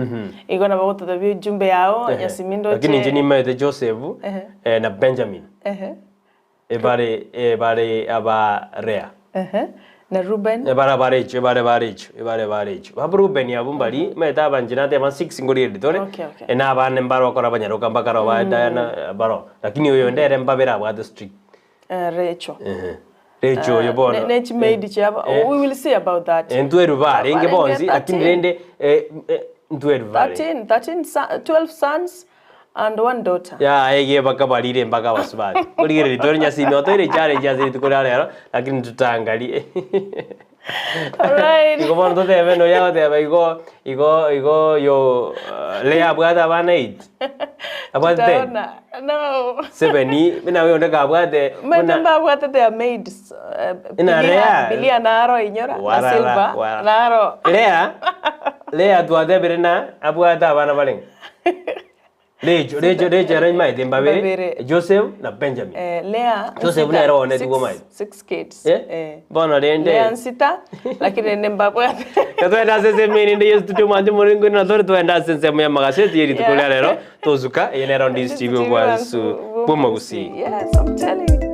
Igo nabo gototebia ujumbe yao Nyasimindo Lakini inche nimaete Joseph Ehe. eh, na Benjamin Ehe. ebare ebare aba Lea. Ehe. Na Ruben Ebare abarecho ebare barecho ebare barecho. Ba Ruben abwo mbari maete abanche nateba 6 ngori editore. Okay, okay. E na abane mbaro okora banyaroka mbakaro ba Diana baro. Lakini oyo ndere mbabere abwate strict. Rachel. Ehe. Rachel oyo bono. Ne, ne chimaid chiabo. Eh. We will see about that. Ntweru barenge Barenge bonsi lakini 13. rende eh, eh, ntweru barenge. 13, 13, 12 sons and one daughter. Ya ege bakabarire mpaka basubati. Origereri tori nyasimi otoire challenge ase rituko ria rero lakini tutangarie. Alright. Igo bono totebe nonya goteba igo igo igo yo Lea abwate abana 8. Abwate 10. Tutaona. No. 7 buna oyonde kabwate Maete buna mbabwate their maids. Ina Lea. Bilia naro inyora na Warara, Silva warara. naro. Lea Lea twatebire na abwate abana barenge. Recho Recho Recho ere maete mbabere Mbabere. Joseph na Benjamin. Lea Joseph nsita, nere one six- tigo maete. Six kids. Eh? Eh. Bono rende Lea nsita lakini nende mbabwate. Twenda ase ensemo erinde ye studio mwanche morengo na tore twenda ase ensemo ya magaseti ye rituko Yeah. ria rero tozuka eye nero Ndizi TV obwansu bw'omogusii. Yes, I'm telling you.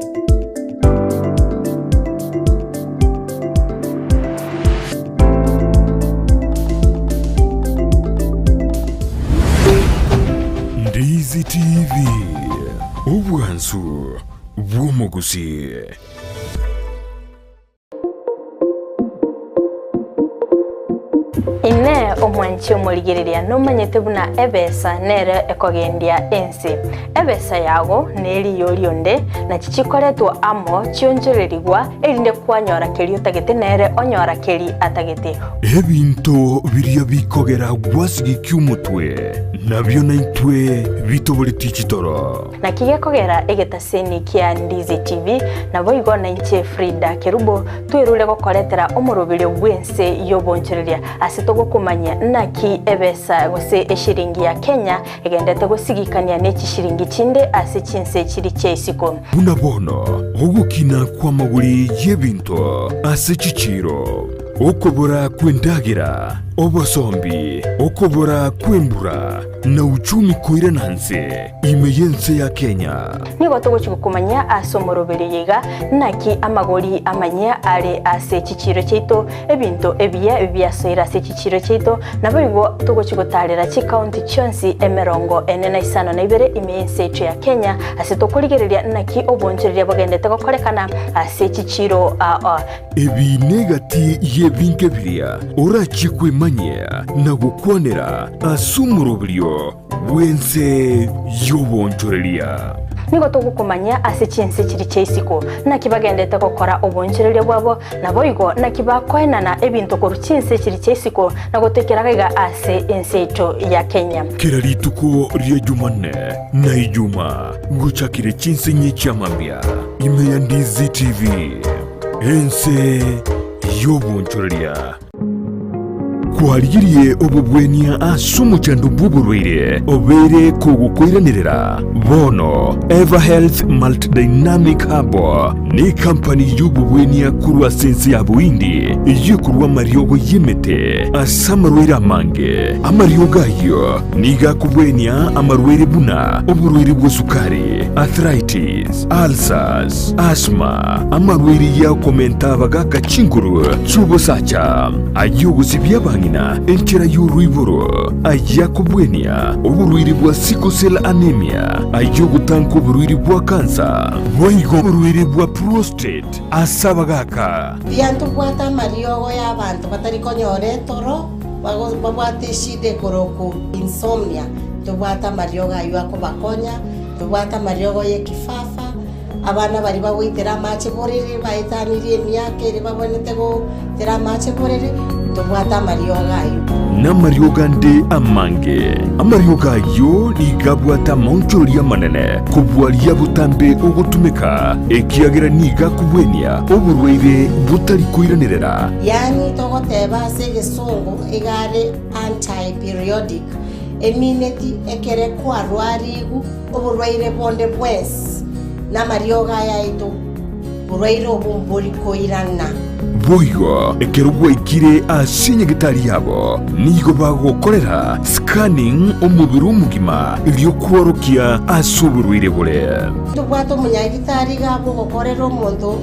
Ndizi TV, obwansu bw'omogusii. Inee omwanchi omorigereria, nomanyete buna ebesa nere ekogendia ense? Ebesa yago neriyo rionde, nachi chikoretwa amo chionchorerigwa, erinde kwanyora keria otagete nere onyora keria atagete. Ebinto biria bikogera gwasigikia omotwe, nabio naintwe bitoboretie chitoro. Naki gekogera egetaseni kia Ndizi TV, naboigo nainche Frida Kerubo, twerure gokoretera omoroberio bw'ense y'obonchoreria ase togokomanya naki ebesa gose eshiringi ya Kenya egendete gosigikania ne chishiringi chinde ase chinse chiri chia isiko. Buna bono, ogokina kw'amagori y'ebinto ase chichiro, okobora kw'endagera, obosombi, okobora kw'embura, na uchumi koirana nse ime y'ense ya Kenya. Nigo togochi gokomanya ase omoroberio iga naki amagori amanya are ase chichiro chiaito, ebinto ebiya biasoire ase chichiro chiaito, naboigo togochi gotarera chikaunti chionsi emerongo ene na isano na ibere ime y'ense yaito ya Kenya ase tokorigereria naki obonchoreria bogendete gokorekana ase chichiro aa. Ebi negati y'ebinto ebiria orachie kwemanyia na gokwanera ase omoroberio bw'ense y'obonchoreria. Nigo togokomanya ase chinse chiri chia isiko naki bagendete gokora obonchoreria bwabo, naboigo naki bakoenana ebinto korwa chinse chiri chia isiko na gotekera iga ase ense yaito ya Kenya. Kera rituko ria Jumanne na Ijuma gochakire chinse nye chiamambia ime ya Ndizi TV ense y'obonchoreria. Kwarigirie obobwenia ase omochando bw'oborwaire obeire kogokoiranerera. Bono Eva Health Multidynamic Herbal ni company y'obobwenia korwa ase ense ya Bohindi eyekorwa amariogo y'emete ase amarwaire amange. Amariogo ayio nigo akobwenia amarwaire buna oborwaire bwa sukari, arthritis, ulcers, asthma, amarwaire y'akomenta abagaka chinguru chi'obosacha, ay'ogosibia abang'ina enchera y'oroiboro, ay'akobwenia oborwaire bwa sickle cell anemia, ay'ogotanka oborwaire bwa kansa, boigo oborwaire bwa prostate ase abagaka. Mbuya ntobwate amariogo y'abanto batari konyora etoro, babwate eshida ekorokwa insomnia, ntobwate amariogo ayio akobakonya, ntobwate amariogo y'ekifafa, abana baria bagoitera amache borere, baetanirie emiaka ere babwenerete goitera amache borere, ntobwate amariogo ayio. Namariogo ande amange. Amariogo ayio nigo abwate amaonchoreria amanene kobua aria botambe ogotumeka, ekiagera nigo akobwenia oborwaire botari koiranerera. Yaani togoteba ase egesongo iga are anti-periodic, emineti ekere kwarwarigu oborwaire bonde bwensi namariogo aya aito, borwaire obo mbori koirana. Boigo ekero gwaikire ase enyagetari yabo, nigo bagokorera scanning omobere omogima erio kworokia ase oborwaire bore. Tobwate omonyagitari iga bogokorera omonto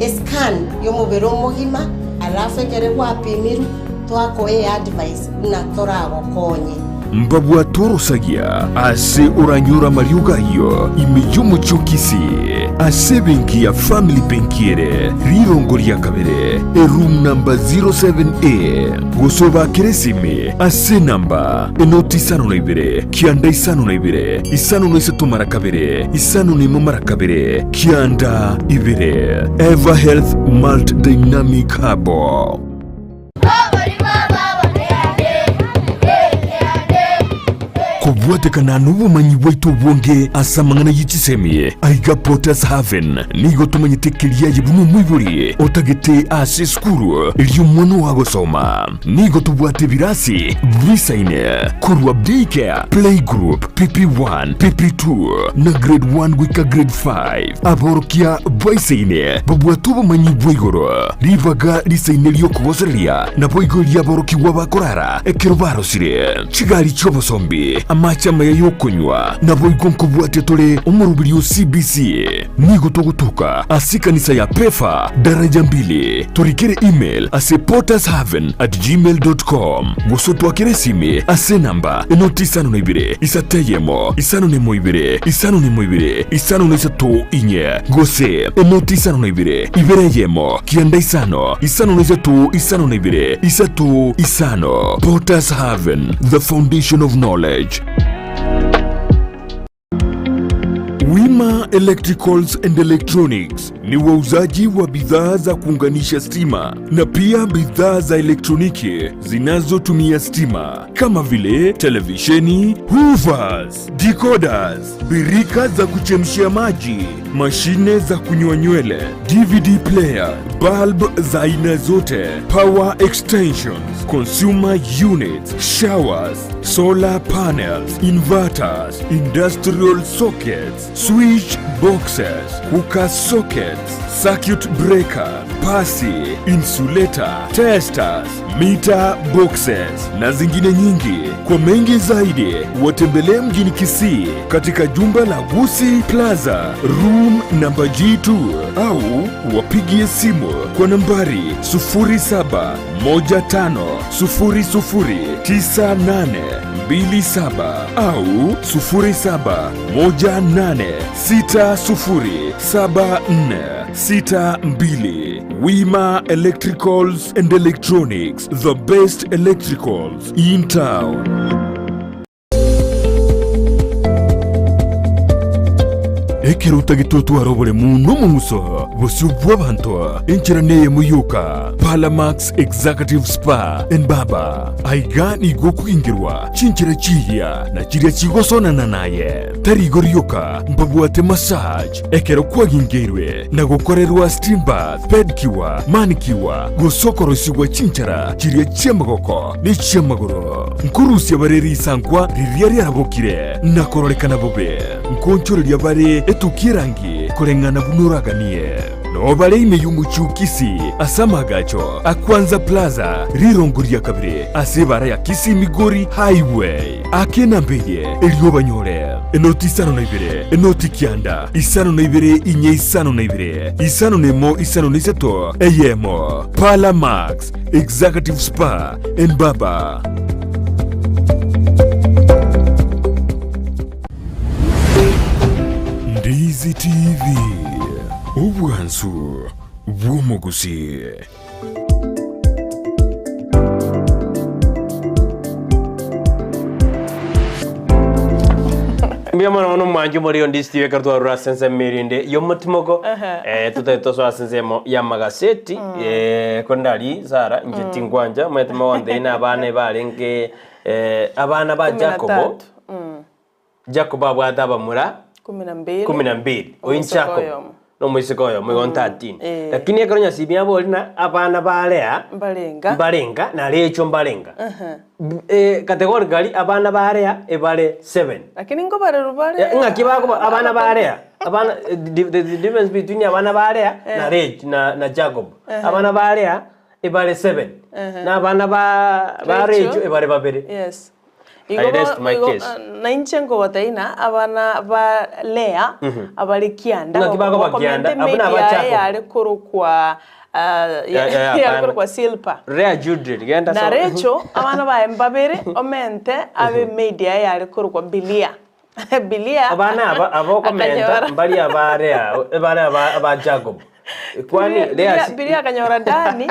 escan y'omobere omogima, alafu ekere gwapimirwe twakoa eadvice buna toragokonye. Mbabwate orosagia ase oranyore amariogo ayio ime y'omochie o Kisii, ase ebenki ya Family Bank ere rirongo ria kabere, eroom number 07A, gose obakere esimi ase enamba enoti isano na ibere, kianda isano na ibere, isano na isato mara kabere, isano na imo mara kabere, kianda ibere. Ever Health Malt Dynamic Herbal. Kobwatekana nobomanyi bwaito obonge ase amang'ana ye chisemi, aiga Potter's Haven nigo tomanyete keria aye buna omoibori otagete ase esukuru eria omwana oo agosoma. Nigo tobwate ebirasi bisaine korwa Daycare, Playgroup, PP1, PP2 na Grade 1 goika Grade 5. Aborokia baisaine babwate obomanyi bwa igoro, ribaga risaine ri'okogosereria, naboigo ri'aborokigwa bakorara ekero barosire, chigari chi'obosombi, amache amaya y'okonywa, naboigo nkobwatia tore omoroberi o CBC. Nigo togotoka ase ekanisa ya Pefa, daraja mbili. Torikere email ase pottershaven@gmail.com gose otwakere esimi ase enamba enoti isano na ibere isato eyemo isano na emo ibere isano na emo ibere isano na isato inye gose enoti isano na ibere ibere eyemo kianda isano isano na isato isano na ibere isato isano. Potters Haven, the foundation of knowledge. Wima Electricals and Electronics ni wauzaji wa bidhaa za kuunganisha stima na pia bidhaa za elektroniki zinazotumia stima kama vile televisheni, hoovers, decoders, birika za kuchemshia maji, mashine za kunyoa nywele, DVD player, bulb za aina zote, power extensions, consumer units, showers, solar panels, inverters, industrial sockets, switch boxes, cooker sockets, circuit breaker, pasi, insulator, testers, meter boxes na zingine nyingi. Kwa mengi zaidi, watembelee mjini Kisii katika jumba la Gusi Plaza, room namba G2 au wapigie simu kwa nambari 0715009827 au 0718607462. Wima Electricals and Electronics, the best electricals in town. Ekero otagete otware oboremu na omong'uso bosio bw'abanto, enchera neyemo yoka, Palamax Executive Spa and Barber. Aiga nigo okogingerwa chinchera chiria na chiria chigosonana naye. Tari igo rioka, mbabwate massage ekero kwagingeirwe na gokorerwa steam bath, pedicure, manicure, gose okorosigwa chinchara chiria chi'amagoko ne chi'amagoro. Nkorusia bare risankwa riria riarabokire na kororekana bobe, nkoonchoreria bare etukia erangi koreng'ana buna oraganie. Noo bare ime y'omochie o Kisii ase amaagacho a Kwanza Plaza, rirongo ria kabere ase ebaara ya Kisii Migori Highway. Aka enamba eye erio obanyore, enoti isano na ibere, enoti kianda, isano na ibere inye isano na ibere, isano na emo isano na isato, eyemo. Parlour Max, Executive Spa and Barber. Ndizi TV, obwansu bw'omogusi. Mbuya mono mono omwancho omoriri onde Steve ekero twarure ase ensemo erinde y'omotimoko eh, totari tosoa ase ensemo y'amagaseti eh, korende aria Sarah inche tinkwancha omanyete mogontebia na abana ebarenge eh, abana ba Kumi na Jacobo tatu. Mm. Jacobo abwate abamura Kumi na mbili. kumi na mbili oyo Omoiseke Jacob oyomo. nomoiseke oyomo igo 13 eh. lakini ekero Nyasimi abori na abana ba Lea Mbarenga. mbarenga na Rachel mbarenga B- eh, categorically abana ba Lea ebare 7 Lakini nkobarerwa bare Eh, ng'aki bakoba abana ba Lea abana eh, the, the, the difference between abana ba Lea na Rachel na, na Jacob abana ba Lea ebare 7 na abana ba ba Rachel. Rachel ebare babere Yes. I Igo rest my igo, case. ah, na inche ngogotebia ng'a abana ba Lea abare kianda Ng'aki bakoba kianda, bakomenta abwo naba emedia Jacob. yare korokwa ah, Ya- ya- yare hapana. korokwa Silpa. Lea Judith genda Na so Rachel abana baye mbabere omente abe media yare korokwa Bilia. Bilia abana aba abokomenta akanyora mbari abare ebare aba aba Jacob kwani Bilia, Lea Bilia, si- Bilia akanyora Dani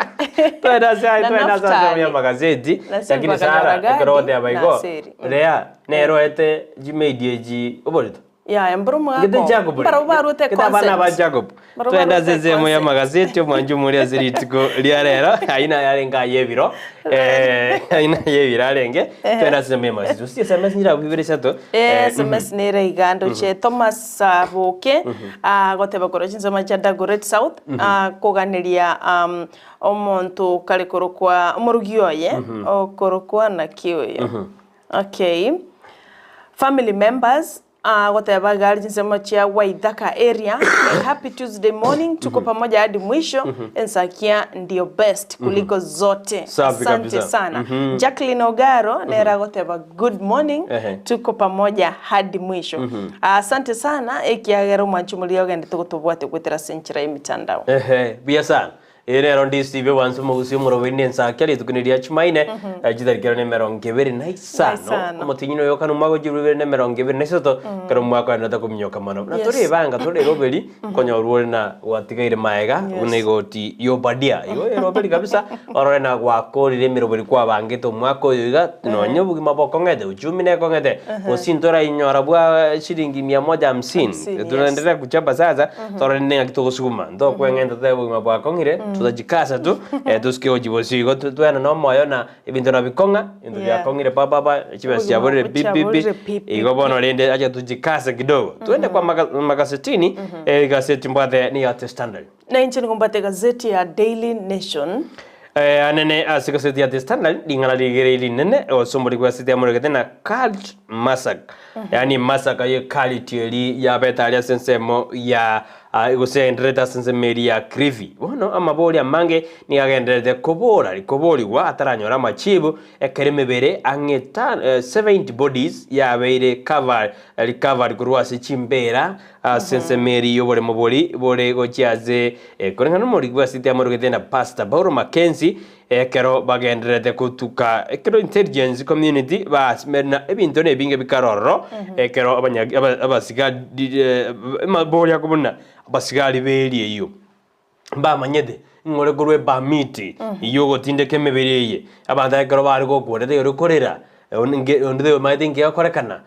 twenda ase na twenda ase Naftali. ya magazeti Na Silpa lakini akanyora Sara Gadi ekero goteba na igo Aseri. Mm. Lea nero ete jimeidi eji oborito Yaya mboro Gete mwako. Jacob Mbaro barute Gete abana ba consent. Jacob Mbaro twenda barute ase ensemo ya consent. magazeti omwancho omori ase rituko ria rero aina yarenge aye ebiro eh, aina ye ebiro arenge twenda ase ensemo ya magazeti osie sms nyira bibere isato Eh, SMS nere igando che Thomas ah, Boke ah, goteba korwa chinsemo chia Dagoret South ah, koganeria um, omonto kare korokwa omorugi oye okorokwa naki oyo okay family members ah, goteba gari chinsemo chia Waithaka area a happy Tuesday morning tuko pamoja hadi mwisho Ensakia ndio best kuliko zote Safi asante kabisa. sana Jacqueline Ogaro nera goteba good morning Ehe. tuko pamoja hadi mwisho asante sana ekiagera omwanchi omoria ogendete gotobwate gwetera ase enchera ya emitandao Ehe, buya sana ere rero ndi Steve wansi omogusi omoroberi na ensake rituko ni ria Chumaine chitariki na emerongo ebere na isano Isano. omotinyi oyo okana omwaka ochiru ibere na emerongo ebere na isato ekero omwaka oenderete kominyoka mono na Yes. tore ebanga tore eroberi konyorwa ore na gwatigaire maega buna egoti ya Obadia igo eroberi kabisa orore na gwakorire emeroberi kwabangete omwaka oyo iga nonye obogima bokong'ete uchumi nekong'ete gose ntorainyora bwa shilingi mia moja hamsini Hamsini, yes. tunaendelea kuchapa sasa torore ng'aki togosuguma ntokweng'enta totebe obogima bwakong'ire tutachikasa tu eh, tusike gochibosia igo twena na omoyo na ebinto nabikong'a ebinto Yeah. biakong'ire papapa chibesa Obogima chiaborire pi pi pi chiaborire pi, pi, igo bono rende acha tujikase kidogo twende kwa magasetini eh, igazeti mbwate ni ya The Standard na inche nigo mbwate egazeti ya Daily Nation Eh, anene ase egazeti ya The Standard ring'ana rigere rinene ase omoriko bwa esete yamoregete na cult massacre yaani massacre ye cult eri yabete aria ase ensemo ya ah, gose yagendererete ase ensemo eri ya Kilifi bono amabori amange nigo agendererete kobora koborigwa ataranyora amachibu ekero emebere ang'e 70 bodies yabeire covered recovered korwa ase chimbera ase ensemo eri y'oboremo bori bore gochia ase koreng'ana nomoriki bwa city amorogete na Pastor Paul Mackenzie ekero bagendererete kotuka ekero intelligence community basimere na ebinto na ebinge bikare ororo ekero abanya abasigari amabori akobuna abasigari b'eria eyio. Mbamanyete ng'a ore korwa ebamiti y'ogotindeka emebere eye, abanto ekero bare gokwa onde taiyo ore korera, onde onde taiyo omanyete inki gegokorekana,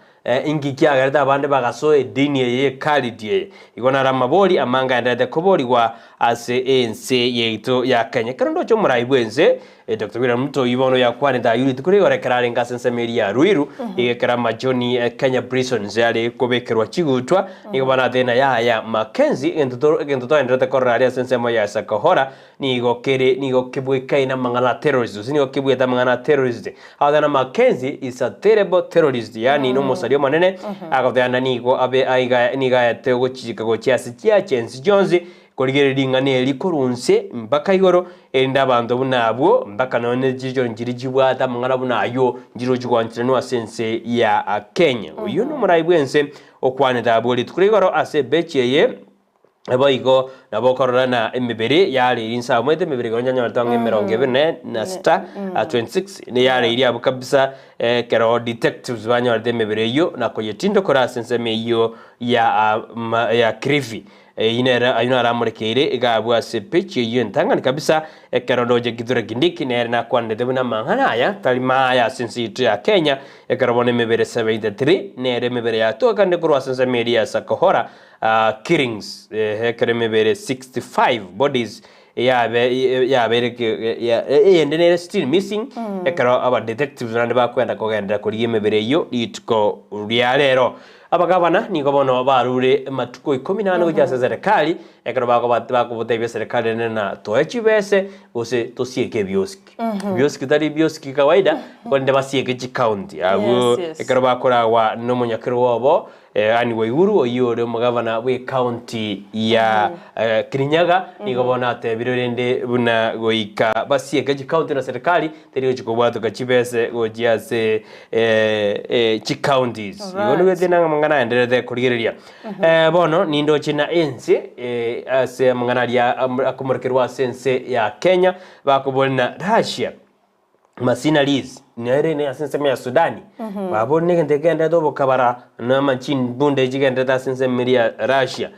inki kiagerete abande bagasoa edini eye y'ekaliti eye. Igo naro amabori amange aenderete koborigwa ase ense yaito ya Kenya. Ekero ndoche omorai bw'ense Doctor William Ruto oyio bono oyakwanete ayio rituko rigoro ekero arenge ase ensemo eria ya Ruiru, iga ekero amachoni e Kenya Prisons are kobekerwa chigutwa, nigo banatebire na yaya Mackenzie egento to egento toenderete korora aria ase ensemo ya Shakahola nigo kere nigo kebwekaine amang'ana a terrorist gose nigo kebwete amang'ana a terrorist. Agoteba na Mackenzie is a terrible terrorist yaani nomosari omonene, agoteba na nigo abe aiga nigo aete ogochika gochia ase chiagency chionsi Korigereria ring'ana eri korwa inse mpaka igoro, erinde abanto buna abwo mpaka nonya ne chichoro nchiria chibwate amang'ana buna ayio nchirochie gwancheranwa ase ense ya Kenya. Oyio nomorai bw'ense okwanete abwo rituko ria igoro ase ebechi eye, boigo nabo okorora na emebere yareiri inse abwo, omanyete emebere igoro nyanyorete ang'e emerongo ebere na na sita, 26 neyareiri abwo kabisa ekero detectives banyorete emebere eyio na koyetindokora ase ensemo eyio ya ya Kilifi. Eyio nere ayio naro amorekeire iga abwo ase epeji eyio entang'ani kabisa, ekero ndoche Kithure Kindiki nere nakwanete buna amang'ana aya tari maya ase ense yaito ya Kenya, ekero bono emebere 73 nere emebere yatoekanire korwa ase ensemo eria ya Sakohora killings, ekero emebere 65 bodies yabe yabeire eyende nere still missing, ekero aba detectives naende bakwenda kogenderera korigia emebere eyio rituko ria rero. Abagavana nigo bono barure amatuko ikomi na ane gochia ase eserekari, ekero bakoba bakobotebia eserekari ere ng'a toe chibese gose tosieke ebiosiki. Ebiosiki tari biosiki kawaida, korende basieke chicounty abwo Yes, yes. ekero bakoragwa na omonyakerogo obo Anne Waiguru oyio ore omogavana bw'ecounty ya Kirinyaga nigo bono atebire rende buna goika basieke chicounty na serikali teri gochia kobwatoka chibese gochia ase chicounties. Igo Alright. nigo ete amang'ana aendererete korigereria. Bono nindoche na ense ase amang'ana aria akomorekerwa ase ense ya Kenya bakoboria na Russia Mercenaries, nere ne ase ensemo ya Sudani, baborire na egento ekegenderete obokabara na ama chimbunda echi chigenderete ase ensemo eria ya Russia,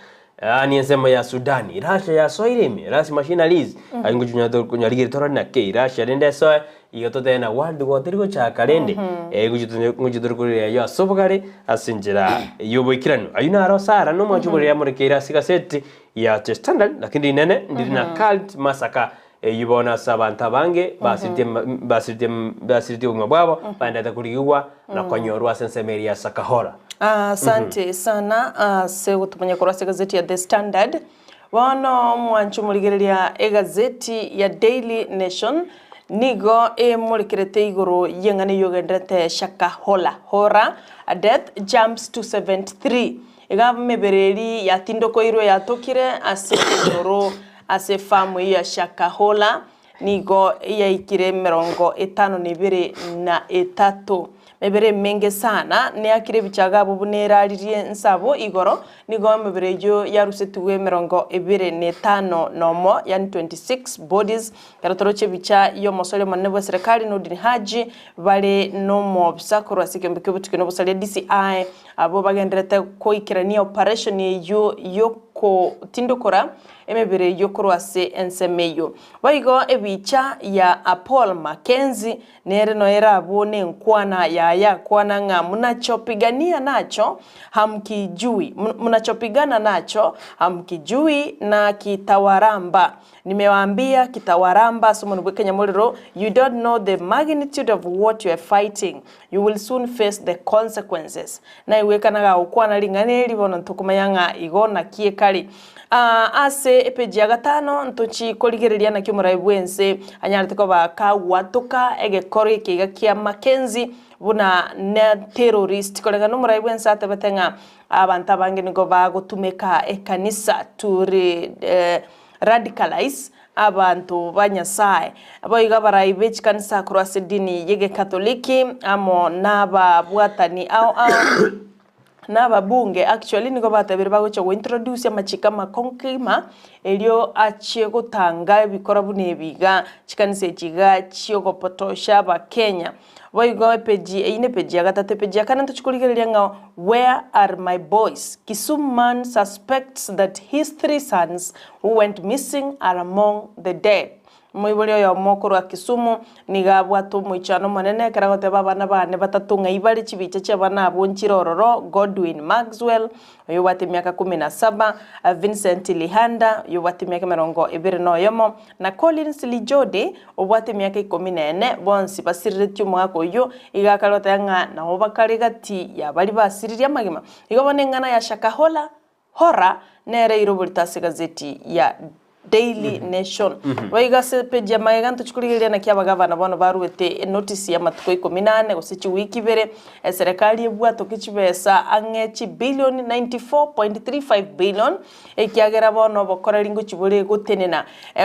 yaani ensemo ya Sudani. Russia yasoire ime, Russia machineries, aye ngochi onyare konyarigereria torore naki Russia rende esoe, igo totebe na world war teri gochaka rende, ngochi tonye ngochi tore korera aywo ase obogare ase enchera ya oboikeranu. Aywo naro Sarah na omwancho oborere amorekeire ase egaseti ya The Standard, lakini rinene ndiri na cult massacre Eyio bono ase abanto abange basiritie basiritie basiritie obogima bwabo, baendete korigigwa na konyorwa ase ensemo eria ya Sakahora. Asante sana ase gotomanya korwa ase egazeti ya The Standard. Bono mwanche omorigereria egazeti ya Daily Nation nigo emorekerete igoro y'eng'ana eyio egenderete Shakahola Hora death jumps to 73. Iga emebere eria yatindokoirwe yatokire ase ekenyoro Ase efamu eyio ya Shakahola nigo yaikire emerongo etano na ebere na etato. Emebere emenge sana neakire ebichaga abwo buna eraririe nsabo igoro, nigo emebere eyio yarusetigwe emerongo ebere na etano nomo, yaani 26 bodies. Ekero toroche ebicha y'omosori omonene bw'eserekari Nurdin Haji bare nomobisa korwa ase ekeombe ki'obotuki na obosaria DCI, abwo bagendererete koikerania operation eyio yokotindokora emebere eyio korwa ase ensemo eyio. Boigo ebicha ya Paul Mackenzie nere noere abwo nenkwana yaye akwana ng'a mnachopigania nacho hamkijui, mnachopigana nacho hamkijui na kitawaramba. Nimewaambia kitawaramba ase omonwa bw'ekenyamorero, you don't know the magnitude of what you are fighting, you will soon face the consequences. Naigwekana gagokwana ring'ana eri bono ntokomanya ng'a igo naki ekare. Ase epeji ya gatano ntochi korigereria naki omorai bw'ense anyarete koba kagwatoka egekoro eke iga kia Mackenzie buna ne terrorist. Koreng'ana nomorai bw'ense atebete ng'a abanto abange nigo bagotumeka ekanisa to radicalise abanto ba Nyasae. Boigo abarai be chikanisa korwa ase edini y'Egekatoliki amo nababwatani ao ao na ababunge actually nigo batebirie bagochia go introduce amachiko amakong'u kegima erio achie gotanga ebikora buna ebi iga chikanisa echi iga chiogopotosha abakenya. Boigo epeji eyio ne epeji ya gatato, epeji ya kane ntochia korigereria ng'a where are my boys? Kisumu man suspects that his three sons who went missing are among the dead. Omoibori oyomo korwa Kisumu nigo abwate omoichano omonene ekero agoteba abana bane batato ng'ai bare chibicha chi'abana abwo nchire ororo, Godwin Maxwell, oyobwate emiaka kumi na saba, Vincent Lihanda, oyobwate emiaka emerongo ebere na oyomo, na Collins Lijodi, obwate emiaka ikomi na ene, bonsi basiriretie omogaka oyio, iga akare goteba ng'a nabo bakare gati ya baria basiririe amagima. Igo bono eng'ana ya Shakahola Hora nere eiroborete ase egazeti ya Daily Nation. Boigo ase epeji ya magega ntochia korigereria naki abagavana bono baruete enotisi y'amatuko ikomi na ane gose chiwiki ibere, eserekari ebwatoke chibesa ang'e chibilioni 94.35 billion ekiagera bono obokoreri ngochia bore gotenena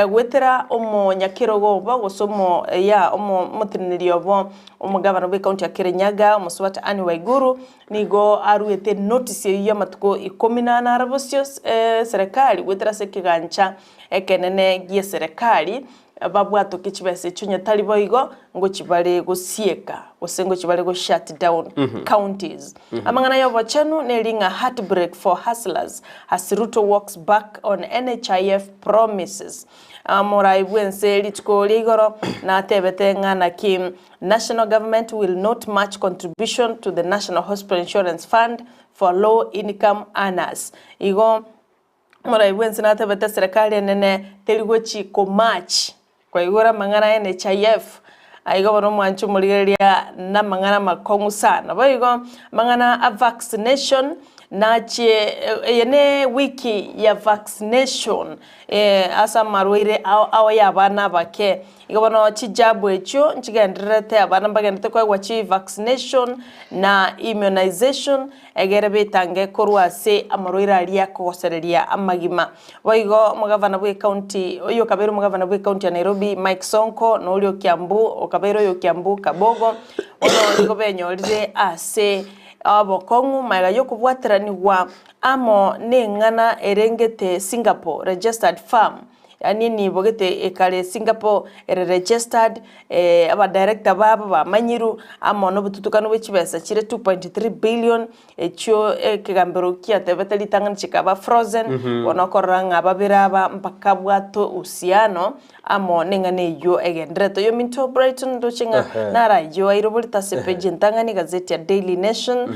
goetera omonyakerogo obo gose omo ya omoteneneri obo omogavana bw'ecounty ya Kirinyaga omosubati Anne Waiguru Nigo aruete enotisi eyio y'amatuko ikomi na ane are bosio eserekari goetera ase ekegancha ekenene gi'eserekari babwatoke chibesa echio onye tari boigo ngochi bare gosieka gose ngochi bare go shut down counties. Amang'ana y'obochenu neri ng'a heartbreak for hustlers as Ruto walks back on NHIF promises. Omorai bw'ense rituko ria igoro natebete ng'a naki National government will not match contribution to the National Hospital Insurance Fund for low income earners. Igo omorai bw'ense natebete serikali enene teri gochi ko match kwaigure amang'ana ya NHIF aiga bono omwanche omorigereria namang'ana amakong'u sana. Boigo amang'ana a vaccination nachie eye ne wiki ya vaccination ase amarwaire ao ao ya abana abake. Igo bono chijabu echio nchigendererete abana mbagenderete koegwa chi vaccination na immunization egere betange korwa ase amarwaire aria akogosereria amagima. Boigo omogavana bwe county oyio okabeire omogavana bwe county ya Nairobi Mike Sonko na oria o Kiambu okabeire oyo o Kiambu Kabogo bono nigo benyorire ase obokong'u magega yokobwateranigwa amo neng'ana erengete Singapore registered firm Yaani enibo gete ekare Singapore ere registered, abadirector babo bamanyirwe, amo na obotutukanu bwe chibesa chire 2.3 billion, echio ekegambero kiatebete ritang'ani chikaba frozen, bono okorora ng'a babere aba mbakabwate uhusiano amo neng'ana eyio egendererete. Oyominto Brighton ndoche ng'a naro ayio airoborete ase epeji entang'ani egazeti ya Daily Nation,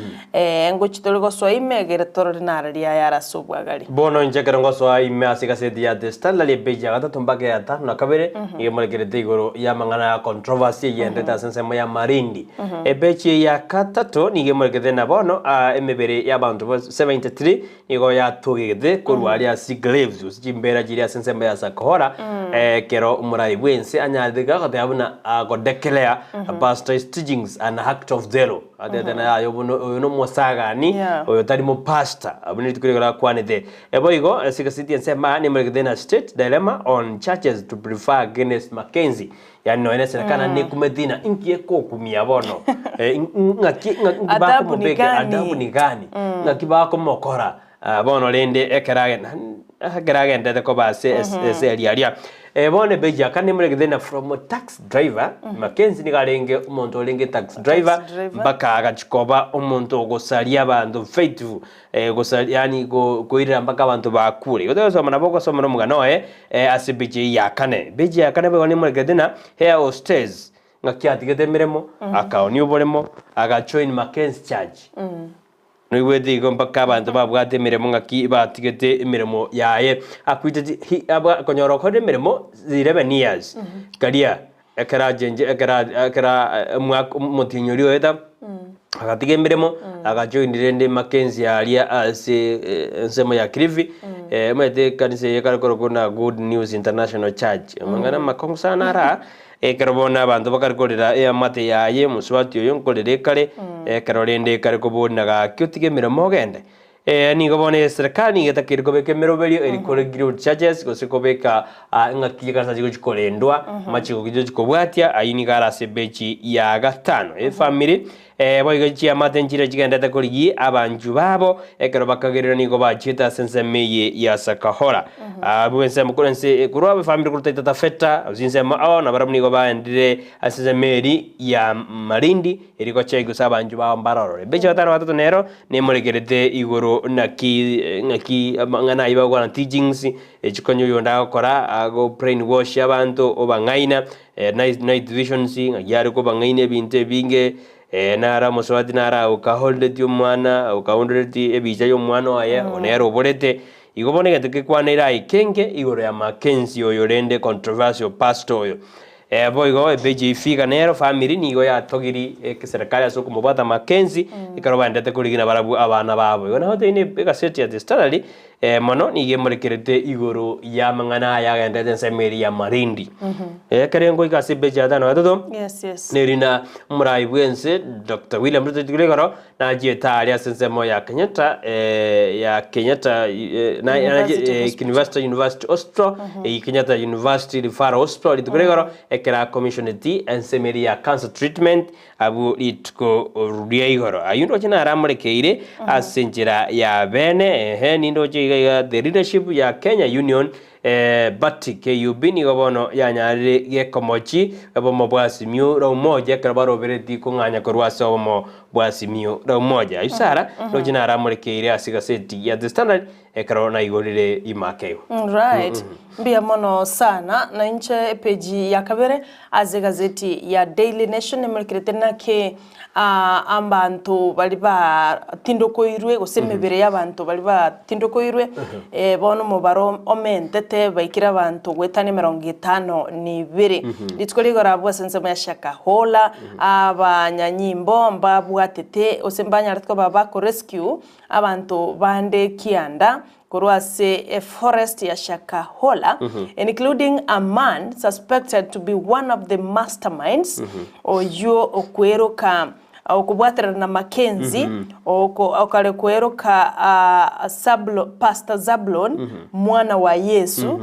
ngochia tore gosoa ime egere torore naro riaye are ase obwagare. Bono inche ekero ngosoa ime ase egaseti ya The Standard epeji ya gatato mpaka eya tano na kabere, nigo emorekerete igoro y'amang'ana ya controversy eyiendete ase ensemo ya Malindi. Epeji eye ya gatato nigo emorekete na bono emebere y'abanto ba 73 nigo yatogete korwa aria ase graves gose chimbera chiria ase ensemo ya Sakohora ekero omorai bw'ense anyarete goteba buna agodeclare pastor teachings an act of zero. Atebete na yaya obo oyo nomosagani, Yeah. oyo tari mopastor. Abwo nerituko rigoro akwanete. Boigo ase egaseti ensemo aa nemoregete na state dilemma on churches to prefer against Mackenzie. Yaani nonya ne serikali naende nekumeti ng'a inki ekokumia bono. Ng'aki ng'aki Adabu ni bakomobeka gani? adabu ni gani? Ng'aki bakomokora? Bono rende ekero agenda ekero agendete koba ase ase eria aria. Bono epeji ya kane moregete na from taxi driver, Mackenzie nigo arenge omonto orenge taxi driver driver. mpaka agachia koba omonto ogosaria abanto faithful, gosaria yaani koirera mpaka abanto bakure. Igo togosoma nabo ogosoma na omogano oye ase epeji eyio ya kane. Epeji ya kane boigo nemoregete na hair hostess, ng'aki atigete emeremo, akaonia oboremo, agajoin Mackenzie church. Noigwete igo mpaka abanto babwate emeremo ng'aki batigete emeremo yaye. Akwiteti hi aba konyora okorire emeremo 11 years karia ekero achenche ekero ekero omwaka omotienyi oria oeta agatiga emeremo agajoin rende Mackenzie aria ase ensemo ya Kilifi omanyete ekanisa eye ekare korokwa buna Good News International Church amang'ana amakong'u sana araa. Ekero bono abanto bakare korera eamate yaye, omosubati oyo nkorera ekare, ekero rende ekare koborina gaki otige emeremo ogende. Ee, nigo bono eserekari nigo etakeire kobeka emeroberio eri kore guild churches gose kobeka ng'aki chikanisa chigochi korendwa, amachiko chigochi kobwatia, ayio nigo are ase ebechi ya gatano. Efamiri boigo chiamate nchire chigendete korigia abanchwa babo, ekero bakagerire nigo bachiete ase ensemo eye ya Sakahora. Abwo ensemo korwa ense korwa efamiri korwa Taita Taveta, ase ensemo ao nabarabwo nigo baendire ase ensemo eria ya Malindi, eria gochia gose abanchwa babo mbarorore. Ebechi ya gatano na gatato nero nemorekerete igoro naki ng'aki amang'ana ayio bagokwana teachings, echikonye oyonde agokora ago brain wash abanto obang'aina. Night visions, ng'aki are kobang'aina ebinto ebinge, naro omosubati naro agokaholdereti omwana, agokaholdereti ebicha ya omwana oye, oyo nere oborete. Igo bono egento gekwaneire aye kenge igoro ya Mackenzie oyo rende controversial pastor oyo. Boigo epage eye figure nero family nigo yatogiri eserikari ase okomobwata Mackenzie, ekero baendete korigina barabwo abana babo. Igo nabo teine egaseti ya The Standard, Mono nigo emorekerete igoro y'amang'ana aya agenderete ensemo eria ya Malindi. Ekero ngoika ase epeji ya tano na gatato, Yes, yes. nerina omorai bw'ense Dr. William Ruto rituko ria igoro nachiete aria ase ensemo ya Kenyatta ya Kenyatta na- University Hospital. University University Hospital, eyio Kenyatta University Referral Hospital rituko ria igoro ekero acommissioneti ensemo eria ya cancer treatment Abwo rituko ria igoro. Ayio ndoche naramorekeire ase enchera ya bene, ehe, nindoche iga iga the leadership ya Kenya Union, But KUB nigo bono yanyarire gekomochi obomo bwa Azimio la Umoja ekero baroberetie kong'anya korwa ase obomo bwa Azimio la Umoja. Ayio Sarah roche naramorekeire ase egaseti ya The Standard ekero naigorire rimaka igo. Right. Mbuya mono sana. Na inche epeji ya kabere ase egazeti ya Daily Nation nemorekerete naki Abanto baria batindokoirwe, gose emebere y'abanto baria batindokoirwe, bono omobaro omentete baikire abanto goetania emerongo etano na ebere. Rituko rigoro abwo ase ensemo ya Shakahola, abanyanyimbo mbabwatete gose mbanyarete koba bakorescue abanto bande kianda korwa ase eforest ya Shakahola, including a man suspected to be one of the masterminds, oyio okweroka okobwaterana na Mackenzie, oko okare kweroka Sablo, Pastor Zablon, mwana wa Yesu,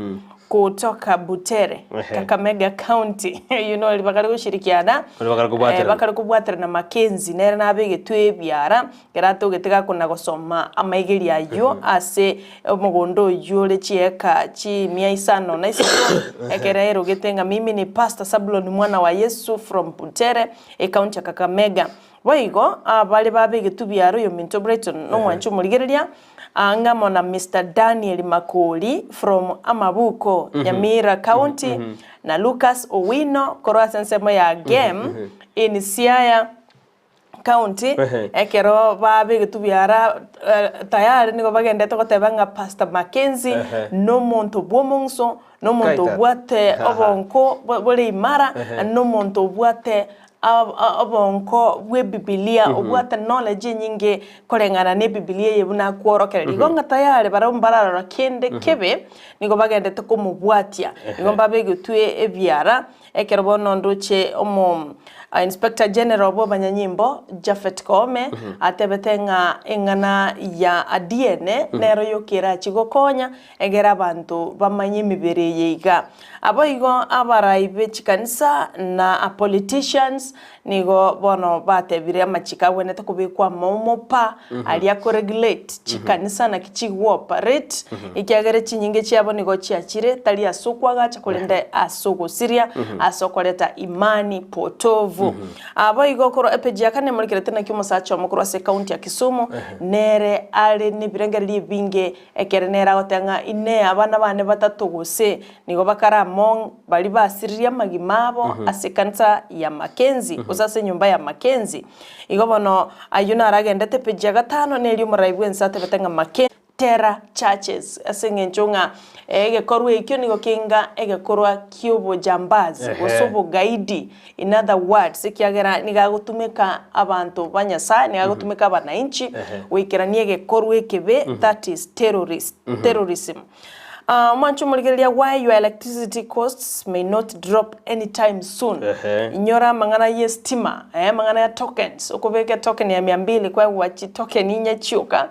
kutoka Butere, Kakamega County. You know, bakare goshirikiana, Baria bakare kobwaterana. bakare kobwaterana Mackenzie nere nabegetwe ebiara Ekero atogete gakona gosoma amaigerio ayio ase omogondo oyio ore chieka chimia isano na isato, ekero aerogete ng'a mimi ni Pastor Sabuloni mwana wa Yesu from Butere, ecounty ya Kakamega. Boigo abare babegetwe biaro oyominto Brighton nomwancha omorigereria ng'amo na Mister Daniel Makori from Amabuko, Nyamira County, na Lucas Owino korwa ase ensemo ya Gem in Siaya County, Ehe. ekero babegetwe biara tayari nigo bagendete goteba ng'a Pastor Mackenzie Ehe. nomonto bw'omong'uso, nomonto Kaita. obwate Aha. obonko bore imara, Ehe. nomonto obwate obonko bw'ebibilia, obwate knowledge enyinge koreng'ana na ebibilia eye buna akworokereria. Igo ng'a tayari barabwo mbararora kende kebe, nigo bagendete komobwatia. Igo mbabegetwe ebiara, Ekero bono ndoche omo Inspector General bw'abanyanyimbo Japhet Koome atebete ng'a eng'ana ya DNA nero yoka erachi gokonya egere abanto bamanye emebere eye iga. Aboigo abarai be chikanisa na politicians nigo bono batebire amachiko agwenerete kobekwa amo pa aria akoregulate chikanisa naki chigooperate ekiagera chinyinge chiabo nigo chiachire tari ase okoagacha korende ase ogosiria ase okoreta imani potovu. Boigo korwa epeji ya kane morikerete naki omosacha omo korwa ase ecounty ya Kisumu nere are nebirengererio ebinge ekere nere agoteba ng'a inee abana bane batato gose Nigo bakare among baria basiririe amagima abo ase ekanisa ya Mackenzie, gose ase enyomba ya Mackenzie. Igo bono ayio naro agendete epeji ya gatano, na erio omorai bw'ense atebete ng'a Mackenzie. Terror churches, ase eng'encho ng'a egekorwa ekio nigo kenga egekorwa ki'obojambazi gose obogaidi, in other words, ekiagera nigo agotumeka abanto ba Nyasaye, nigo agotumeka abanainchi goikerania egekorwa ekebe, that is terrorist, terrorism. Omwanche omorigereria why your electricity costs may not drop anytime soon. Ehe. Inyora amang'ana y'estima, eh, amang'ana ya tokens, okobeka etoken ya mia mbili kwegwa chitoken inye chioka.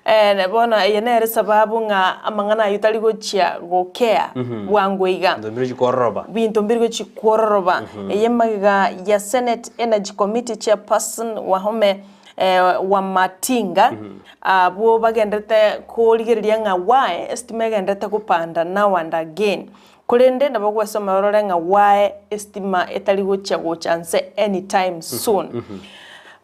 Eh, bono eye nere sababu ng'a amang'ana ayio tari gochia gokea bwango iga. Binto mbire chikororoba. Binto mbiri gochia kwororoba. Eye magega ya Senate Energy Committee Chairperson Wahome Wamatinga, abwo bagenderete korigereria ng'a why estima egenderete gopanda now and again. Korende nabo ogwesoma orore ng'a why estima etari gochia gocha nse anytime soon.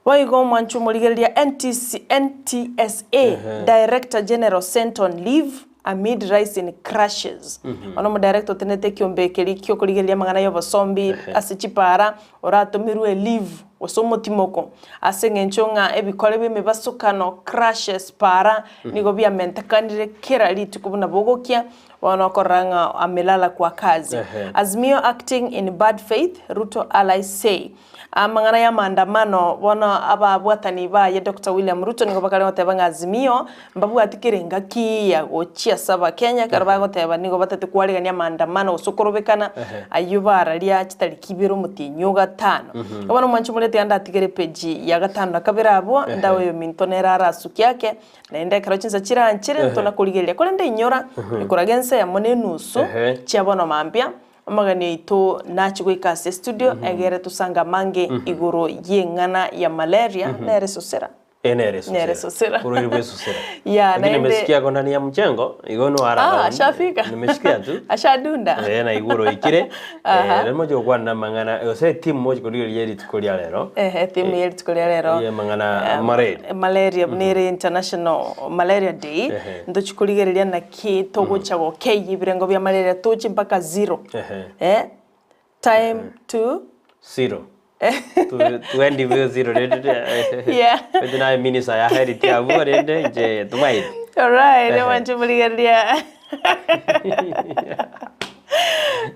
Boigo omwancho omorigereria NTC NTSA Director General sent on leave amid rise in crashes. Bono omodirector otenenete ekiombe keria kiokorigereria amang'ana y'obosombi ase chipara oratomerwe leave gose omotimoko ase eng'encho ng'a ebikore bi'emebasokano, crashes, para nigo biamentekanire kera rituko buna bogokia, bono okorora ng'a amelala kwa kazi. Azimio acting in bad faith, Ruto allies say. Amang'ana y'amaandamano, bono ababwatani baye Doctor William Ruto nigo bakare goteba ng'a Azimio mbabwati kera engaki ya gochia ase Abakenya ekero bagoteba nigo batete kwarigania amaandamano gose okorobekana ayio bararia chitariki ibere omotienyi o gatano. Bono omwanchi omoreti ande atigere epeji ya gatano na kabere abwo, ndawe oyominto nere arasukie ake, naende ekero chinsa chiranchere ntona korigereria. Korende inyora, ekoraga ense eyemo na enusu chia bono mambia, Omogeni oito nachie goika ase estudio egere tosange amange igoro y'eng'ana ya malaria nere sosera. Eye nere Nere esusera. susera. Orwaire bwa esusera. Yeah, Lakini naende- nimesikia ko ndani ya mjengo, igo no Ah, haraka. ashafika. Nimesikia tu. Ashadunda. Eh, na igoro ikire. Aha. Eh, remo gokwana mang'ana, gose timu mochi korigereria rituko ria rero. Ehe, theme ye rituko ria rero. Ye mang'ana malaria. Malaria nere International Malaria Day. Ehe. Ntochi korigereria naki togocha gokeyia ebirengo bia malaria toche mpaka zero. Ehe. Eh? Time to Zero. Twendi bwe zero rende. Yeah. Bete naye minister ya health abwo rende nche tumaite. Alright, Ehe. wanchumurigeria.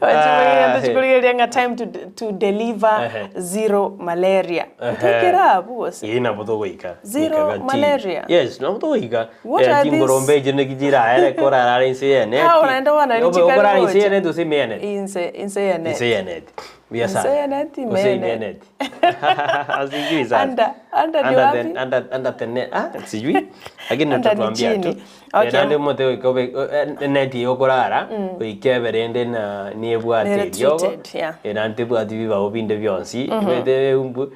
Ah, Wanchumurigeria nga time to deliver Ehe. zero malaria. Ehe. Ntekera abu ose. Ii nabo togoika. Zero Goika gati. malaria. Yes, nabo togoika. What Eh, are these? chingorombe echi nikichira ere korarara inse ye neti. Ah, unaenda wanalichika Okorara inse ye roche. neti ose ime ye neti. Inse inse yene. Inse ye neti. Buya sana. Inse ye neti, ime Ose ye ime ye neti. neti. Sijui sasa. Under- under ni Under wapi? the- under- under the net. Ah, sijui. Lakini Under ni utatuambia tu. chini. Okay. Eh, naende omote goika obe eh, neti yokorara goika ebere ende na niebwate Nere eriogo. treated, yeah. Eh, naende tebwati bibao binde bionsi. Ebete umbu.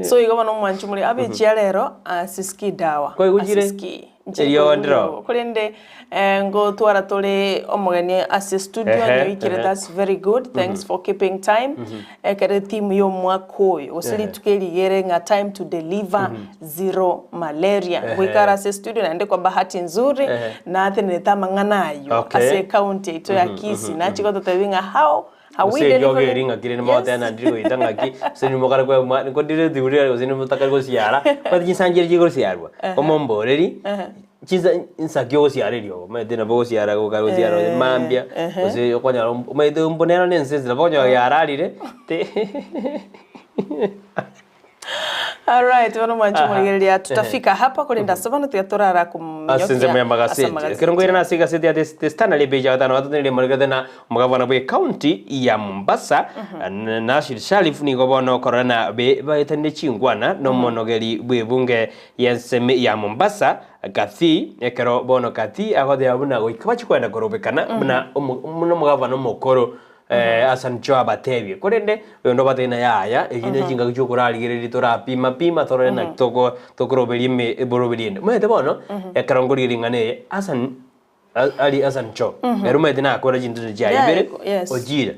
So igo bono omwanchumuri abechi rero asiski dawa. Kwaigugire? Asiski. Eriogo ndiro? Korende eh, ngotwara tore omogeni ase studio Ehe, nyoikire ehe. that's very good thanks for keeping time ekere team y'omwaka oyo gose rituko erigere ng'a time to deliver zero malaria goikara ase studio naende kwa bahati nzuri Ehe. nathenete amang'ana ayo Okay. ase county yaito ya Kisii nachigototebi ng'a how are we Gose eriogo delivering eri ng'aki rende Yes. mogoteba ndiri goita ng'aki gose nimokare kwemwa niko ndire tiburire gose nimotaka gosiara kwati chinsangi eria chigosiarwa omomboreri chinsa nsaki ogosiara eriogo omanyete nabo ogosiara gokare gosiara gose mambia gose okonyora omanyete mbuna ero na ense nabo okonyora yararire te Alright, bono mwanchi Aha. murigereria tutafika hapa kurinda sabana tiga turara ase ensemo ya kuminyokia magaseti ekero nkoirana ase egaseti ya The Standard epeji ya gatano gatato niria na omogabana bwa ecounty ya Mombasa Nashir Sharif nigo bono okorora na be baetanire chingwana na omonogeri bwa ebunge ya ensemo ya Mombasa Kathi ekero bono Kathi agoteba buna goika bachi kwenda korobekana buna buna omogabana omokoro Hassan Joho abatebie. Korende oyonde obatebie na yaya echi ne chingaki chia okorarigereria torapima pima torore naki toko tokoroberia ime eboroberi ende. Omanyete bono ekero nkorigereria ring'ana eye Hassan aria Hassan Joho ere omanyete nakore chinto chiaye Yeah, ibere yes. ochire.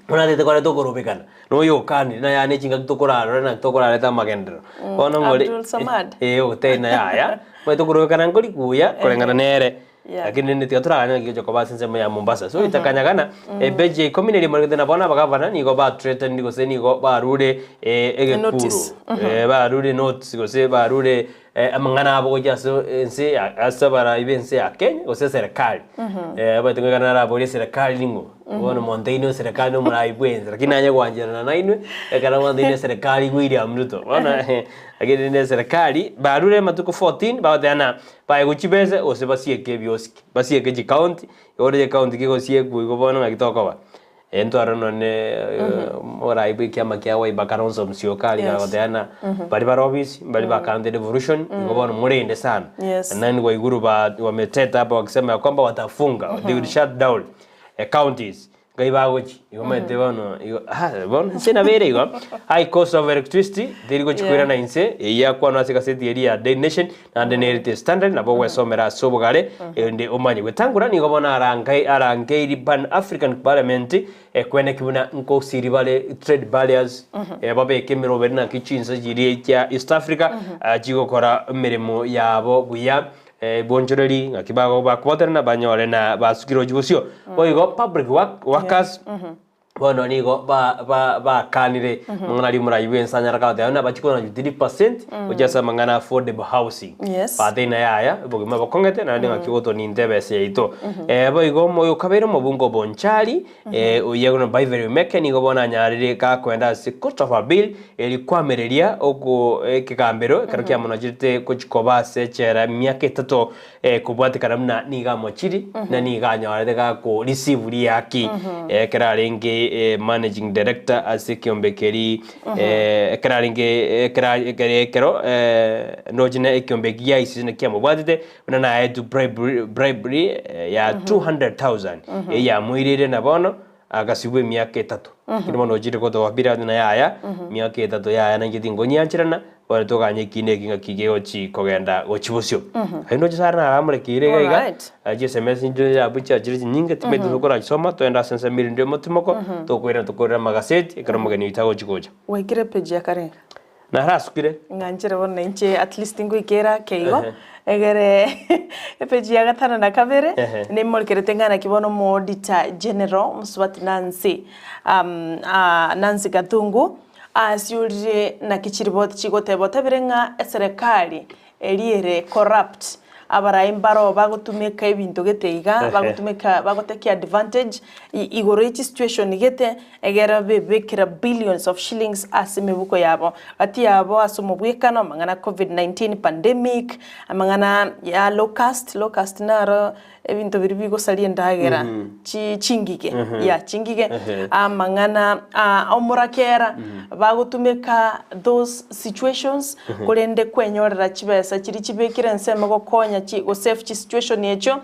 Bono atete koreta okorobekana na oyo okanire na yaya ne chingaki tokorarora naki tokorareta amagenderero. Bono ng'ore Abdul Samad. eh ogotebia na yaya omanyete okorobekana nkori buya koreng'ana nere. Yeah. Lakini rende tiga toraganye ng'aki gocha koba ase ensemo ya Mombasa. So itakanyagana epeji ya ikomi na erimo rigete na bono abagavana nigo bathreatened gose nigo barure egekuru. Notice. Barure notice gose barure amang'ana abo gochia ase ense ya ase abarai ba ense ya Kenya gose eserekari. Omanyete ngoika naraborie eserekari ning'o? Bono monto oino eserekari na omorai bwa ense lakini nanye gwancherana nainwe ekero monto oino eserekari William Ruto. Bono lakini rende eserekari barure amatuko 14 bagoteba ng'a baegwe chibesa gose basieke ebiosiki, basieke chicounty, ore ecounty kegosiekwa igo bono ng'aki tokoba. Ntware nonye omorai bwa ekiama kia Wiper Kalonzo Musyoka aria Yes. agoteba ng'a baria bare ofisi, mbari ba county devolution, igo bono morende sana. Yes. Nani Waiguru ba wameteta hapa wakisema ya kwamba watafunga, they will shut down counties. Ngai bagochi, igo omanyete bono igo ah bono inse nabere igo. High cost of electricity teri gochi Yeah. koirana inse, eyio yakwanwa ase egaseti eria ya Daily Nation naende nere The Standard nabo ogwesomera ase obogare erinde omanye gwetangura nigo bono arangai arangeiri Pan African Parliament ekweneki buna nkosiri bare trade barriers babeke emeroberi naki chinse chiria chia East Africa chigokora emeremo yabo buya Bwonchoreri ng'aki bago bakoboterana banyore na basukire gochia bosio. Boigo public work, workers bono nigo ba ba bakanire amang'ana aria omorai bwense anyare kagoteba buna bachie konyora 3% gochia ase amang'ana affordable housing. Yes. Bateina yaya obogima bokong'ete naende ng'aki ogotoninta ebesa yaito. Boigo omoyo okabeire omobunge o Bonchari oyio buna Beverly Omeke nigo bono anyarire gakoenda ase court of appeal Erio kwamereria oko ekegambero ekero kiamonocherete gochia koba ase echela emiaka etato kobwatekana buna nigo amochiri na nigo anyorete gako receive riaki ekero arenge managing director ase ekiombe keria ekero arenge ekero ekero ekero ndoche na ekiombe eki gia ICC nakio kiamobwatete buna naetwe bribery bribery ya 200,000 eyio yamoireire na bono Agasibwa emiaka etato. Lakini bono ochire gotoba Pilato na yaya, emiaka etato yaya nainche tinkonyiancherana, Bono toganye ekina eki ng'aki gegochi kogenda gochi bosio. Aye ndoche Sarah naramorekeire iga iga, Alright. chisms inche chiabu chiachire chinyinge timanyeti gose okorachisoma, togende ase ensemo erinde omotimoko, tokoirana tokorere amagaseti ekero omogeni oito agochi gocha. Gwaikire epage ya kare iga? Narasukire. Ng'anchire bono nainche at least ngoikere ake igo, egere epage ya gatano na kabere, nemorekerete ng'a naki bono omo auditor general omosubati Nancy Nancy Gathungu, Asiorire naki chiriboti chigoteba otabire ng'a eserekari eria ere corrupt, abarai mbaro bagotumeka ebinto gete iga, bagotumeka bagotake advantage igoro ye chisituation gete egere bebekera billions of shillings ase emebuko yabo. Gati yabo ase omobwekano amang'ana covid 19 pandemic, amang'ana ya locust, locust naro Ebinto biria bigosaria endagera, chi chingige, yeah, chingige, amang'ana a omorakera, bagotumeka those situations, korende kwenyorera chibesa chiria chibekire ensemo gokonya chi gosave chisituation echio,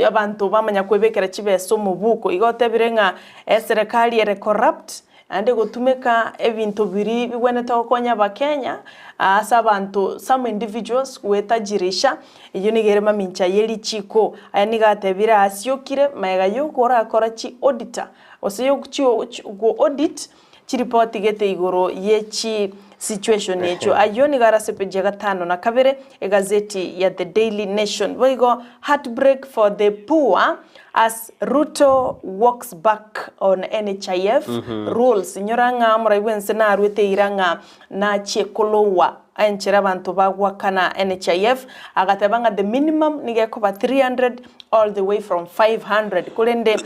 abanto bamanya kwebekera chibesa omobuko. Igo otebire ng'a eserekari ere corrupt, Naende gotumeka ebinto biria bigwenerete gokonya abakenya ase abanto some individuals gwetajirisha, eyio nigo ere mamincha ye richiko. Aya nigo atebire asiokire magega yokorakora chi auditor gose yo chi go audit chiripoti gete igoro ye chi situation echio. Ayio nigo are ase page ya gatano na kabere egazeti ya The Daily Nation. Boigo heartbreak for the poor As Ruto walks back on NHIF rules, inyora ng'a omorai bw'ense naruete eira ng'a nachie kolowa enchera abanto bagoakana NHIF, agateba ng'a the minimum nigo ekoba 300 all the way from 500 korende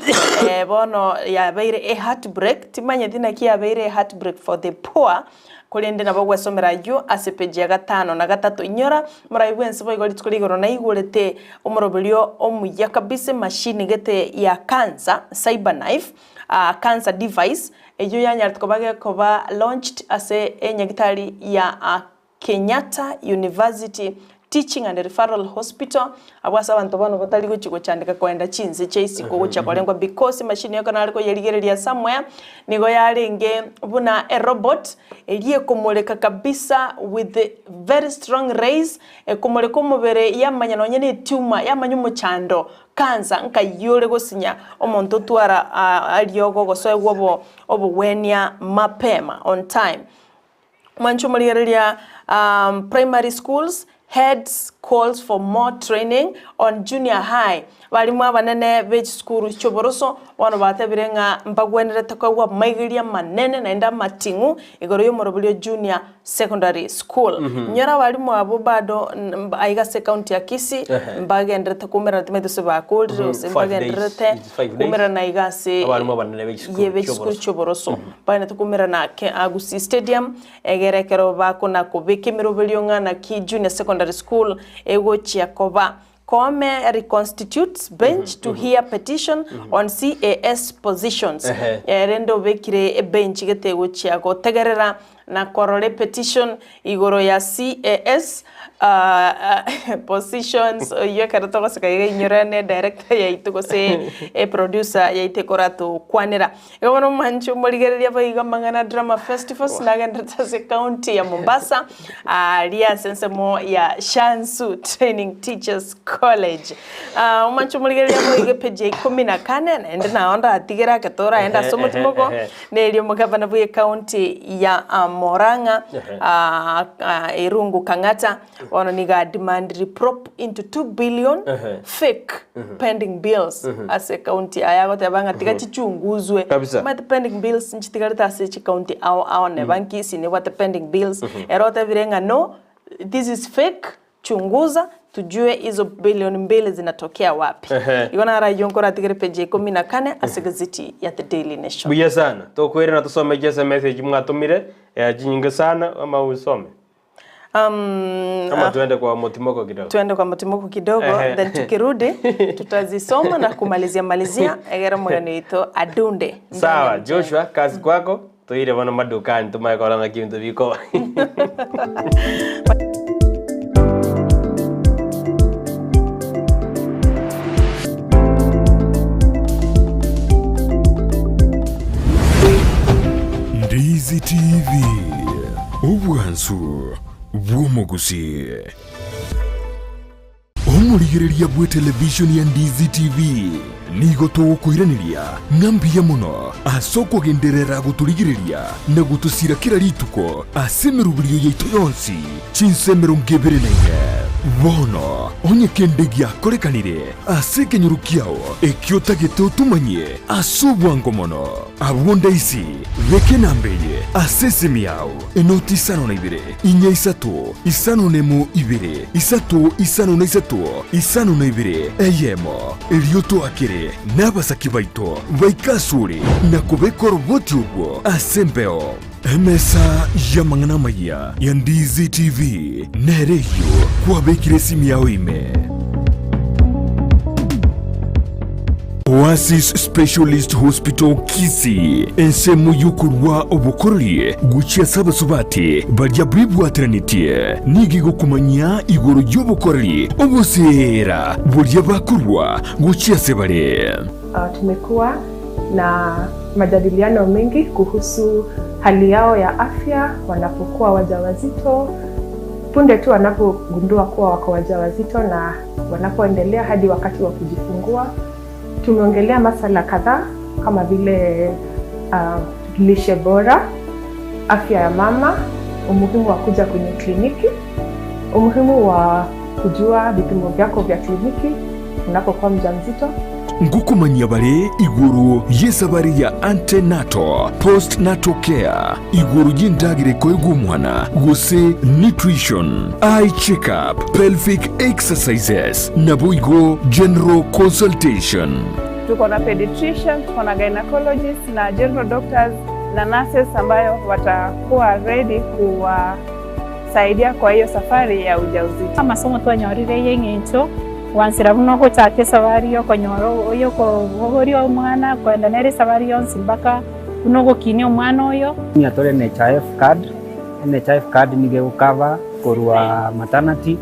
bono yabeire a heartbreak, timanyeti naki yabeire a heartbreak for the poor. Korende nabo gwesomera ayio ase epeji ya gatano na gatato. Inyora, morai bwensi boigo rituko ria igoro naigorete omoroberio omuya kabisa emashini gete ya cancer, cyber knife, cancer device, eyio yanyarete koba gekoba launched ase enyagitari ya Kenyatta University Teaching and Referral Hospital, abwo ase abanto bono batari gochia gochandeka koenda chinse chia isiko gochia korengwa because emachine ekero nare koyerigereria somewhere, nigo yarenge buna erobot, eria ekomoreka kabisa with very strong rays, ekomoreka omobere yamanya nonye na etumor, yamanya omochando, cancer nkayio ore gosinya omonto otwara eriogo gosoegwa obo obogwenia mapema on time. Mwanche omorigereria Primary schools heads calls for more training on junior high Barimu abanene be chisukuru chi'oboroso bono batebire ng'a mbagwenerete koegwa amaigerio amanene naende amating'u igoro y'omoroberio junior secondary school. Inyora abarimu abwo bado aiga ase ecounty ya Kisii mbagenderete koumerana timanyeti gose bakorire gose mbagendererete koumerana iga ase Abarimu abanene b'echisukuru ye b'echisukuru chi'oboroso. Bagenderete koumerana ake Gusii Stadium egere ekero bakona kobeka emeroberio ng'a naki Junior Secondary School egochia koba. Koome reconstitutes bench to hear petition on CAS positions. Rende obekire ebench gete egochia gotegerera na korora epetition igoro ya CAS positions oyio ekero togoseka iga inyore ne director yaito gose eproducer yaito ekoratokwanera. Igo bono omwanchi omorigereria boigo amang'ana Drama Festivals nagenderete ase ecounty ya Mombasa aria ase ensemo ya Shanzu Training Teachers College. Omwanchi omorigereria boigo epage ya ikomi na kane naende nao ndatigere ake toraende ase omotimoko nerio omogavana bwe ecounty ya Murang'a Irungu Kang'ata Bono nigo ademandiri probe into 2 billion fake pending bills ase ecounty aye agoteba ng'a tiga chichunguzwe. Kabisa. Omanyete pending bills nchitigarete ase chicounty ao ao neba Kisii nebwate pending bills. Ere otebire ng'a no this is fake chunguza tujue hizo billion mbili zinatokea wapi. Igo naro ayio nkoratigere page ya ikomi na kane ase egazeti ya The Daily Nation. Buya sana. Tokoirana tosome chiSMS echi mwatomire, chinyinge sana, ama osome. Ama tuende kwa motimoko kidogo. Tuende kwa motimoko kidogo Ehe. then tukirudi tutazisoma na kumalizia malizia egere omogeni oito adunde Sawa, Joshua, kazi kwako. Toire bono madukani tumanye korora ng'aki ebinto bikoba. Ndizi TV, obwansu. Bw'omogusii. Omorigereria bw'etelevishoni ya Ndizi TV nigo togokoiraneria ng'a mbuya mono ase okogenderera gotorigereria na gotosira kera rituko ase emeroberio yaito yonsi chinsa 24. Bono onye kende giakorekanire ase ekenyoro kiao ekio otagete otomanyie ase obwango mono, abwo ndaisi beka enamba eye ase esimi yao, enoti isano na ibere, inya isato, isano nemo ibere, isato isano na isato, isano na ibere, eyemo. Erio toakere nabasaki baito baike asore na kobeka oroboti orwo ase embeo. Emesa y'amang'ana amayia ya Ndizi TV nere eyio kwabekire esimi yao ime. Oasis Specialist Hospital Kisii, ensemo y'okorua obokoreri gochia ase abasubati baria bebwateranetie, nigo egokomanyia igoro y'obokoreri oboseera boria bakorua gochia ase bare. Tumekuwa na majadiliano mengi kuhusu hali yao ya afya wanapokuwa wajawazito, punde tu wanapogundua kuwa wako wajawazito na wanapoendelea hadi wakati wa kujifungua. Tumeongelea masala kadhaa kama vile lishe bora, afya ya mama, umuhimu wa kuja kwenye kliniki, umuhimu wa kujua vipimo vyako vya kliniki unapokuwa mjamzito. Ngokomanyia bare igoro y'esabari ya antenatal, postnatal care, igoro y'endagera ekoegwa omwana, gose nutrition, eye check-up, pelvic exercises, naboigo general consultation. Tuko na pediatrician, tuko na gynecologist na general doctors na nurses ambayo watakuwa ready kuwasaidia kwa hiyo safari ya ujauzito. Amasomo twanyorire y'eng'encho gwansera buna ogochaka esabari y'okonyora y'okobogoria omwana koenda nere esabari yonsi mpaka buna ogokinia omwana oyo. Ng'a tore NHIF card, NHIF card nigo egocover korwa maternity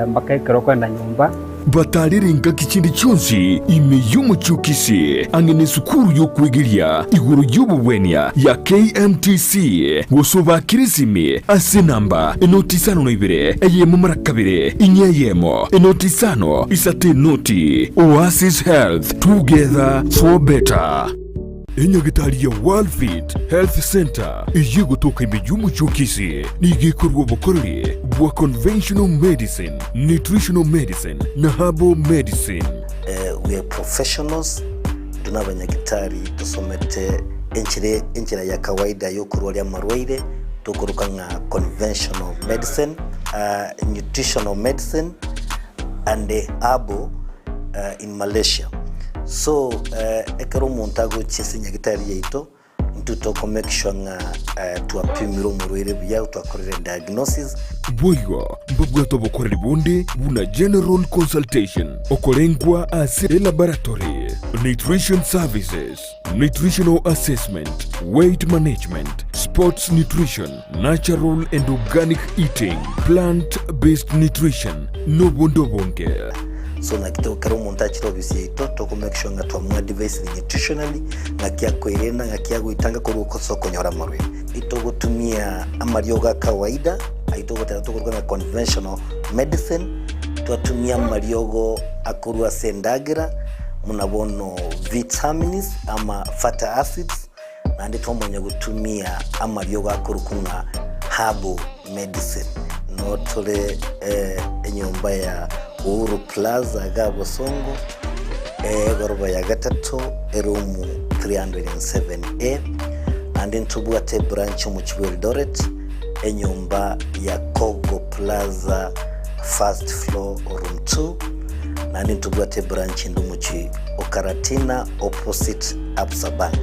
mpaka ekero okoenda nyomba. Batarire engaki chinde chionsi ime y'omochie o Kisii, ang'e nesukuru y'okwegeria igoro y'obogwenia ya KMTC, gose obakire esimi ase enamba enoti isano na ibere, eyemo mara kabere, inye eyemo, enoti isano, isato enoti. Oasis Health, together for better. Enyagitari ya Worldfit Health Centre eyio egotoka ime y'omochie o Kisii nigo ekorua obokoreri bwa conventional medicine, nutritional medicine na herbal medicine. We are professionals, intwe nabanyagitari tosomete enchera enchera ya kawaida yokorwaria amarwaire tokoroka ng'a conventional medicine, nutritional medicine and herbal in Malaysia. So ekero omonto agochia ase nyagitari yaito, intwe toko make sure ng'a twapimire omorwaire buya, twakorire diagnosis. Boigo mbabwate obokoreri bonde buna general consultation, okorengwa ase elaboratory, nutrition services, nutritional assessment, weight management, sports nutrition, natural and organic eating, plant based nutrition, nobonde obonge. So naki to ekero omonto achire ofisi yaito toko make sure ng'a twamoadvisire nutritionally, ng'aki akoerenda, ng'aki agoetanga korwa ase okonyora amarwaire. Itogotumia amariogo a kawaida, ayio togoteba tokoruga ng'a conventional medicine, twatumia amariogo akorwa ase endagera, buna bono vitamins ama fatty acids, Naende twamanya gotumia amariogo akorokwa ng'a herbal medicine. Noo tore enyomba ya Uhuru Plaza iga Bosongo, egoroba ya gatato, eroom 307A. Naende ntobwate ebranch omochie bwa Eldoret, enyomba ya Kogo Plaza first floor room 2. Naende ntobwate ebranch ende omochie o Karatina opposite Absa Bank.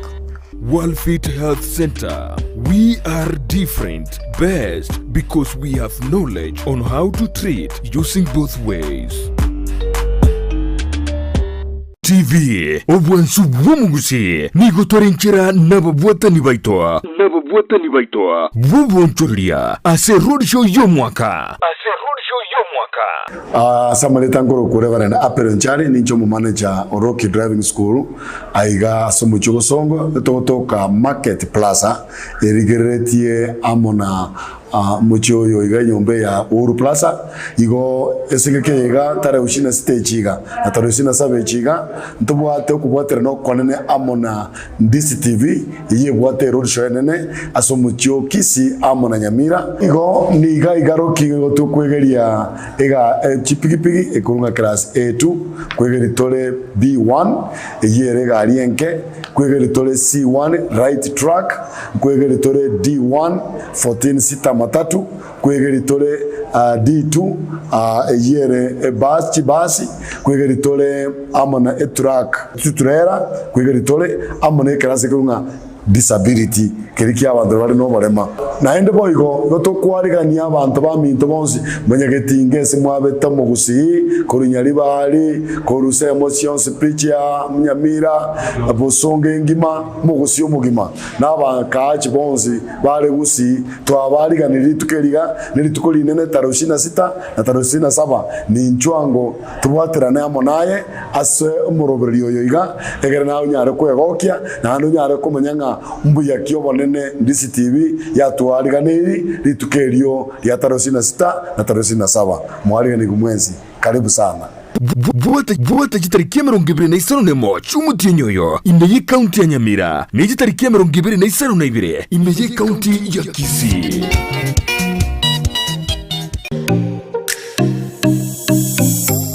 Worldfit Health Centre, We are different, best because we have knowledge on how to treat using both ways. TV, obwansu bw'omogusi, nigo tore nchera nababwatani baito, nababwatani baito bw'obonchoreria ase roadshow y'omwaka, ase roadshow y'omwaka. Ase amareta nkorokwa Reverend Apel Nchari, ninche omomanager o Rocky Driving School aiga ase omochie o Bosongo, togotoka Market Plaza erigereretie amo na. Omochie oyo iga enyomba ya Uhuru Plaza, igo ase engaki eye iga tarehe ishirini na sita echi iga, na tarehe ishirini na saba echi iga, ntobwate okobwaterana okonene amo na DCTV eyio ebwate eroad show enene ase omochie o Kisii amo na Nyamira. Igo niga iga Rocky igo tokwegeria iga chipigipigi ekorwa ng'a class A2 kwegeria tore B1 eyio ere egari enke, kwegeria tore C1 right track, Nkwegeri tore D1, 14 sita matatu, nkwegeri tore D2, eyio ere ebus, chibasi, nkwegeri tore amo na etruck, chiturera, nkwegeri tore amo na ekerasi ekerwa ng'a disability, keria kia abanto bare noborema. Naende boigo igo tokwarigania abanto baminto bonsi, mwanyagetinga ase mwabete omogusii, korwa Nyaribari, korwa semo chionsi pi chia Nyamira, Bosongo engima, Omogusii omogima na abakaachi bonsi bare gusii twabariganirie rituko eri iga, nerituko rinene tarehe ishirini na sita na tarehe ishirini na saba, ninchwo ango tobwaterane amo naye ase omorobererio oyo iga, egere naye onyare kwegokia, naende onyare komanya ng'a mbuya ki obonene DCTV yatwariganeirie rituko erio ria tarehe ishirini na sita na tarehe ishirini na saba. Mwariganigwe mwensi. Karibu sana. Bwata bwata chitariki 21 chi'omotienyi oyo ime y'ecounty ya Nyamira, ne chitariki 22 ime y'ecounty ya Kisii.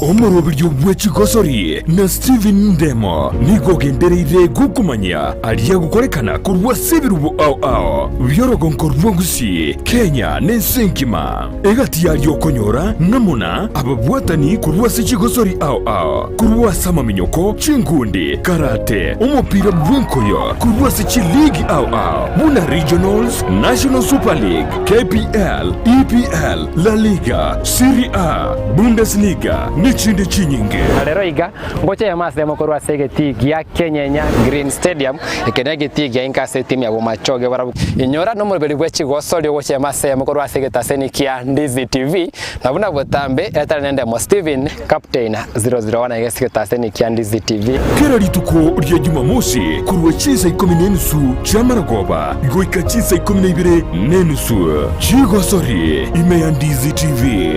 Omoroberio bwe chigosori na Stephen Ndemo nigo ogendereire gokomanyia aria agokorekana korwa ase ebirubo ao ao bi'orogonko rwa Gusii, Kenya na ense engima. Egati yaria okonyora ng'amo na ababwatani korwa ase chigosori ao ao, korwa ase amaminyoko, chinkundi, karate, omopira bw'enkoyo, korwa ase chiligi ao ao buna Regionals, National Super League, KPL, EPL, La Liga, Serie A, Bundesliga nechinde chinyinge. Na rero iga, ngocha eyemo ase eyemo korwa ase egetii gia Kenyenya Green Stadium, eke negetii gia inka ase etimu ya Bomachoge barabwo. Inyora nomoroberi bwe chigosori ogocha eyemo ase eyemo korwa ase egetaseni kia Ndizi TV, na buna botambe etari nendemo Steven Captain 001 aiga ase egetaseni kia Ndizi TV. Kera rituko ria Jumamosi korwa chinsa ikomi na enusu chi'amaragoba goika chinsa ikomi na ibere na enusu chigosori ime ya Ndizi TV.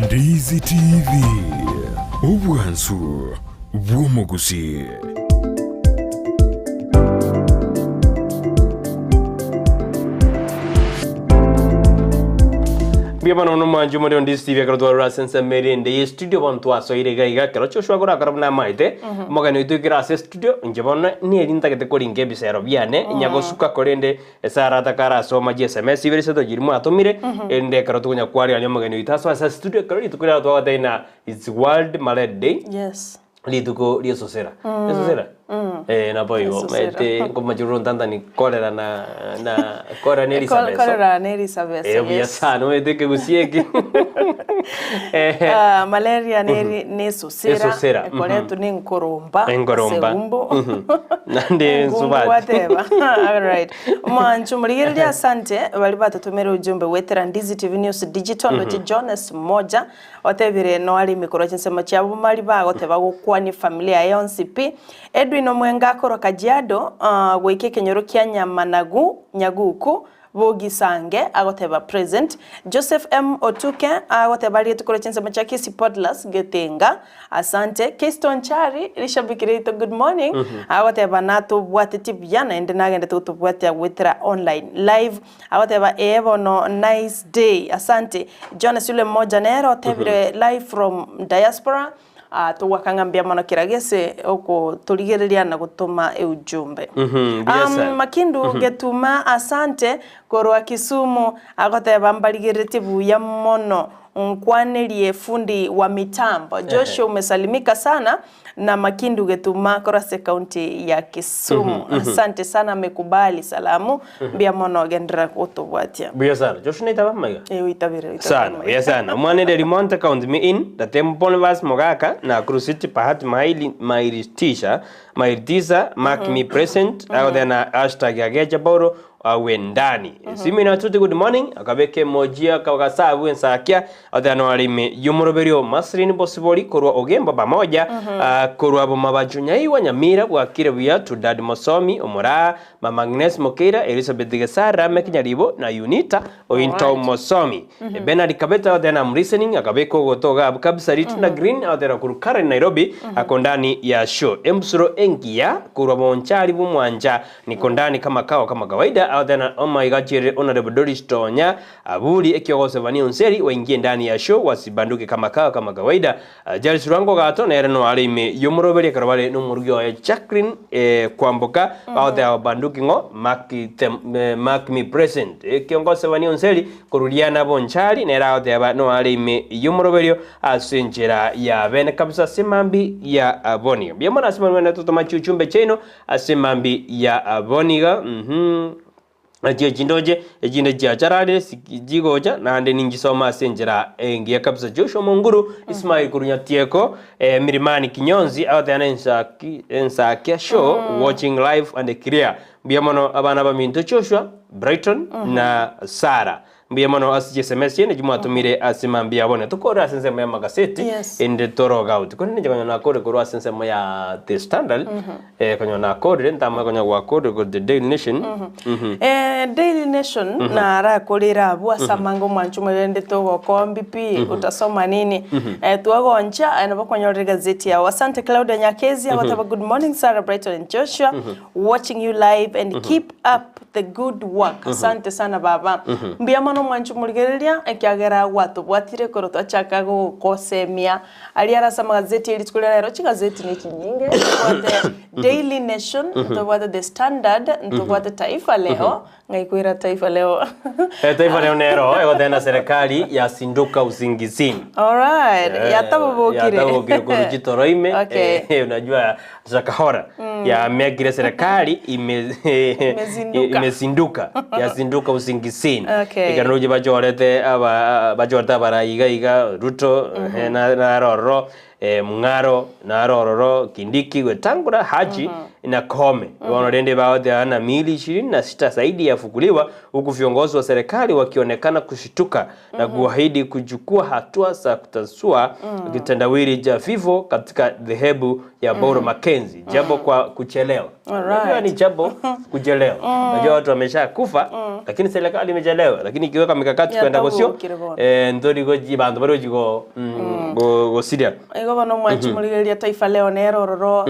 Ndizi TV, obwansu bw'omogusii. Mbuya mono mono mwanche omorero ndi Steve ekero twarora ase ensemo ere ende ye studio bono twasoire iga iga ekero Joshua akorakora buna amaete omogeni oito oikere ase studio inche bono neri ntagete koringa ebisero biane nyagosuka korende Esara takarasoma chiSMS ibere isato chiria mwatomire erinde ekero tokonya kwarigania omogeni oito asoe ase studio ekero rituko riria twagotebia ng'a it's world malaria day Yes. rituko riesosera esosera eh naboigo Esosera. omanyete nkomachia rontantani korera na na korera na erisabeso Korera na erisabeso, eh buya yes. sana omanyete ekegusii eke Ehe. Ah, malaria neri nesosera Esosera, ekoretwa na enkoromba Enkoromba. ase egumbo Naende Enkumbu ensubati. gwateba alright mwancho morigereria asante bari batotomere ujumbe gwetera Ndizi TV News Digital ndoche Jones moja otebire noare imikoro chinsemo chiabo mari bagoteba gokwania efamilia yaye yonsi pi Edwin Omwenga akorwa Kajiado ah, goika ekenyoro kia Nyamanagu Nyaguku Bogisange agoteba present. Joseph M Otuke agoteba ariete korwa chinsemo chia Kisii Podlas Getinga. Asante. Keiston Chari rishabiki riaito good morning. Agoteba natobwatetie buya naende nagendete gotobwatia goetera online live. Agoteba ee bono nice day. Asante. Jonas yule mmoja nere otebire live from diaspora. Aa, togwaka ng'a mbuya mono kera gese ogotorigereria na gotoma eujumbe. Mbuya sana. Makindu Getuma asante korwa Kisumu agoteba mbarigereretie buya mono nkwanerie fundi wa mitambo Joshua umesalimika sana na Makindu Getuma korwa ase county ya Kisumu. Asante sana amekubali salamu mbuya mono genderera gotobwatia. Mbuya sana. Joshua naitaba amaiga? Eh, oitabire, oitabire Sana, amaiga. buya sana. Omwana ere Limonte count me in, Datem Bonvas Mogaka, Nakuru City Bahati Maili Mairitisha, Mairitisa, mark me present, mm -hmm. na hashtag ya Gecha Paulo, awe ndani. Simeon Atuti good morning, akabeka emoji akagasabu ensakia oteba noare ime y'omoroberio Marceline Bosibori korwa Ogembo pamoja korwa Bomabachu Nyaiwa Nyamira bwakire buya to Dad Mosomi Omoraa Mama Agnes Mokeira Elizabeth Gesare Lameck Nyaribo na Unita Ointo Mosomi Bernard Kabeta oteba I'm listening akabeka ogoto iga abwo kabisa Ritunda Green oteba korwa Karen Nairobi ako ndani ya show Embusuro engiya korwa Bonchari bw'Omwancha Niko ndani kama kawa kama kawaida au tena oh my God chire Honorable Doris Tonya aburi ekiogosebania onseri waingie ndani ya show wasibanduke kama kawa kama kawaida uh, Jairus Rwango gato nere no are ime yomoroberi ekero bare nomorugi oye Jacqueline eh, Kwamboka mm -hmm. bagotea banduki ng'o mark, them, eh, mark me present ekiongosebania onseri koruriana bonchari nere agoteba no are ime yomoroberio ase enchera ya bene kabisa ase mambi ya boniga mbuya mono ase mwanene totoma chiuchumbe chiaino Ase mambia ya boniga, mhm, nachio chindoche echinde chiachararire chigocha naende ninchisome ase enchera engiya kabisa. Joshua Monguru, Ismail korwa Nyatieko, eh, Milimani Kinyonzi agoteba na ensaki ensakia show watching live and clear. Mbuya mono abana baminto Joshua, Brighton na Sarah. Mbuya mono ase chiSMS chiaino chimwatomire ase mambia abone. Tokore ase ensemo ya magaseti ende toroge out. Korende inche konya nakore korwa ase ensemo ya The Standard, eh, konya nakorire ntamanye konya gwakorire korwa The Daily Nation. Eh, Daily Nation narakorire abwo ase amange omwancho omorende togokombi pi utasoma nini eh, twagoncha eh, nabo kwanyorire egazeti yao. Asante Claudia Nyakezi agoteba good morning Sarah Brighton and Joshua watching you live and keep up the good work. Asante sana baba. Mbuya mono omwanchi omorigereria ekiagera gwatobwatire ekero twachaka gogosemia aria are ase amagazeti ye rituko ria rero chigazeti ne chinyinge ntobwate Daily Nation ntobwate The Standard ntobwate Taifa Leo ng'ai koira Taifa Leo Eh, Taifa Leo nero egoteba na serikali yasinduka usingizini. Alright, yatabobokire. Yatabobokire korwa chitoro ime. Okay. Eh, unajua Shakahola yamekire serikali ime Imezinduka. imezinduka yazinduka usingisini Okay. ekero roche bachorete aba bachorete abarai iga iga Ruto eh, na- narororo eh, Mung'aro narororo Kindiki Wetangula Haji na Koome bono rende bagoteana na miili 26 zaidi yafukuliwa huku viongozi wa serikali wakionekana kushituka na kuahidi kuchukua hatua za kutatua kitendawili cha vifo katika dhehebu ya Boro Mackenzie jambo kwa kuchelewa. Unajua ni jambo kuchelewa. Unajua watu wameshakufa lakini serikali imechelewa, lakini ikiweka mikakati kwenda gosio Yatagokire bono. eh ndori goji bantu bari gojigo gosiria. Igo bono omwanchi morigereria Taifa Leo nere ororo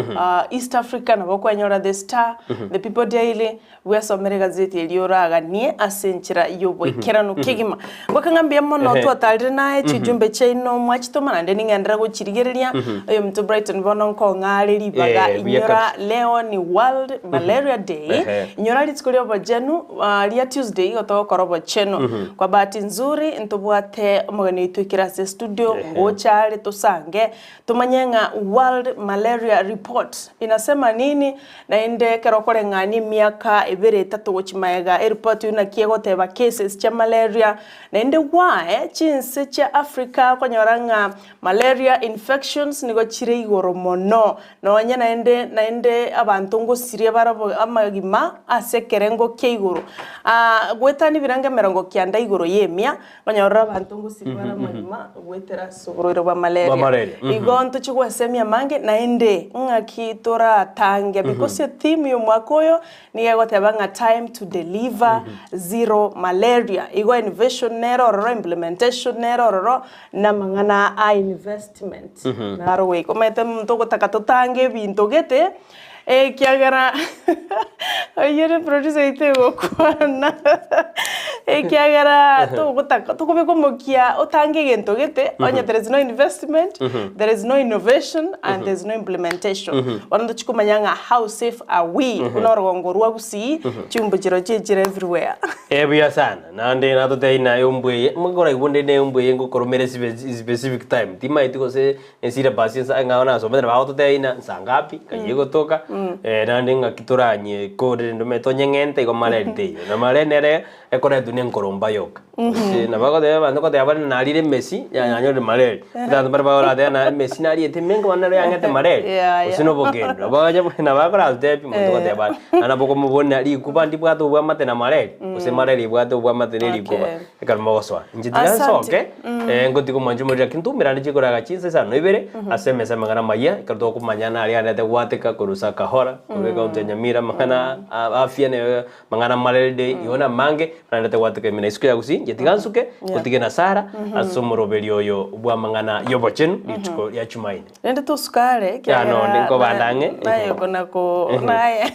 East Africa nabo okwenyora The Star, The People Daily, Bwesomere egazeti eria oraganie ase enchera y'oboikeranu kegima. Ngoka ng'a mbuya mono twatarire naye chijumbe chiaino mwachitoma naende ning'enderere gochirigereria. Oyominto Brighton bono nkong'are ribaga Eh, buya inyora kabisa. leo ni World Malaria Day. Inyora rituko ria obochenu ria Tuesday igo togokora obochenu. Kwa bahati nzuri ntobwate omogeni oito ekero ase estudio ngocha are tosange Tomanye ng'a World Malaria Report inasema nini, naende ekero okoreng'ania emiaka ebere etato gochia magega eripoti eyio naki egoteba cases chia malaria, naende why chinse chia Africa okonyora ng'a malaria infections nigo chire igoro mono, nonye naende naende abanto ngosiria bare amagima ase ekerengo kia igoro. Goetania ebirengo emerongo kianda igoro ya emia. Onyorire abanto ngosibwa bare amagima goetera ase oborwaire bwa malaria. Bwa malaria, mhm. Igo ntochie gwesemia amange naende ng'aki toratange because etheme ya omwaka oyo nigo egoteba ng'a time to deliver zero malaria. Igo innovation nere ororo, implementation nere ororo, na amang'ana a investment naro goika. Omanyete omonto ogotaka totange ebinto gete Ekiagera oyio ore producer oito egokwana ekiagera togotaka tokobeka omokia otange egento gete onye there is no investment, there is no innovation and there is no implementation. Bono ntochi komanya ng'a how safe are we buna orogongo rwa Gusii chimbu chirochio chire everywhere. Eh buya sana naende natotebia ng'a eumbwa eye nkoraigwe onde na eumbwa eye ngokoromera specific time timaeti gose Esyllabus ensa ng'a nasomete nabo bagototebia ng'a nsa ngapi, ng'ai egotoka, naende ng'aki toranyekore rende omanyete onyeng'ente igo malaria teiyo. Na malaria nere ekoretwa na enkoromba yoka. Gose nabo bagoteba abanto ngoteba bare narire emesi, ya nanyorire malaria. Abanto mbare bagorateba na emesi nariete emenge bono nero yang'ete malaria, Yeah, gose yeah. na obokendo. Nabo onye nabo akoratotebia omonto goteba are, naende nabo okomobuna rikuba ndibwate obwamate na malaria, gose malaria ebwate obwamate na erikuba, Okay. ekero mogosoa. Inche tiga Asante. nsoke, ngotiga omwancho omoriri lakini ntumerane chikoraga chinsa isano na ibere, ase emesa amang'ana amayia, ekero tokomanyana aria arete gwateka korwa Sakahora, korwa ekaunti ya Nyamira, amang'ana a afya na amang'ana amareri igo na amange, narete gwateka ime na isiko ya Gusii, inche tiga nsuke, ngotige na Sarah, ase omoroberi oyo bw'amang'ana y'obochenu rituko ria Chumaine. Rende tosukare Ya, nonde nkobanda ang'e. naye okona ko naye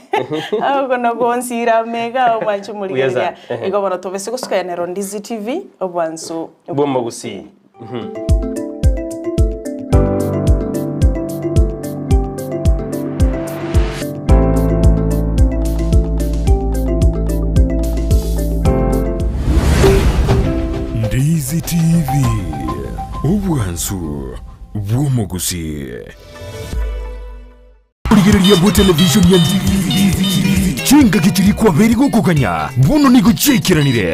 agokona konsira amega omwanche omorigereria Buya sana. igo bono tobese gosuka nero Ndizi TV obwansu Bw'omogusii. Ndizi TV, obwansu bw'omogusii. Rigereria bwe television ya Ndizi. Chingaki chiria kwabeire gokoganya, bono nigo chiaikeranire.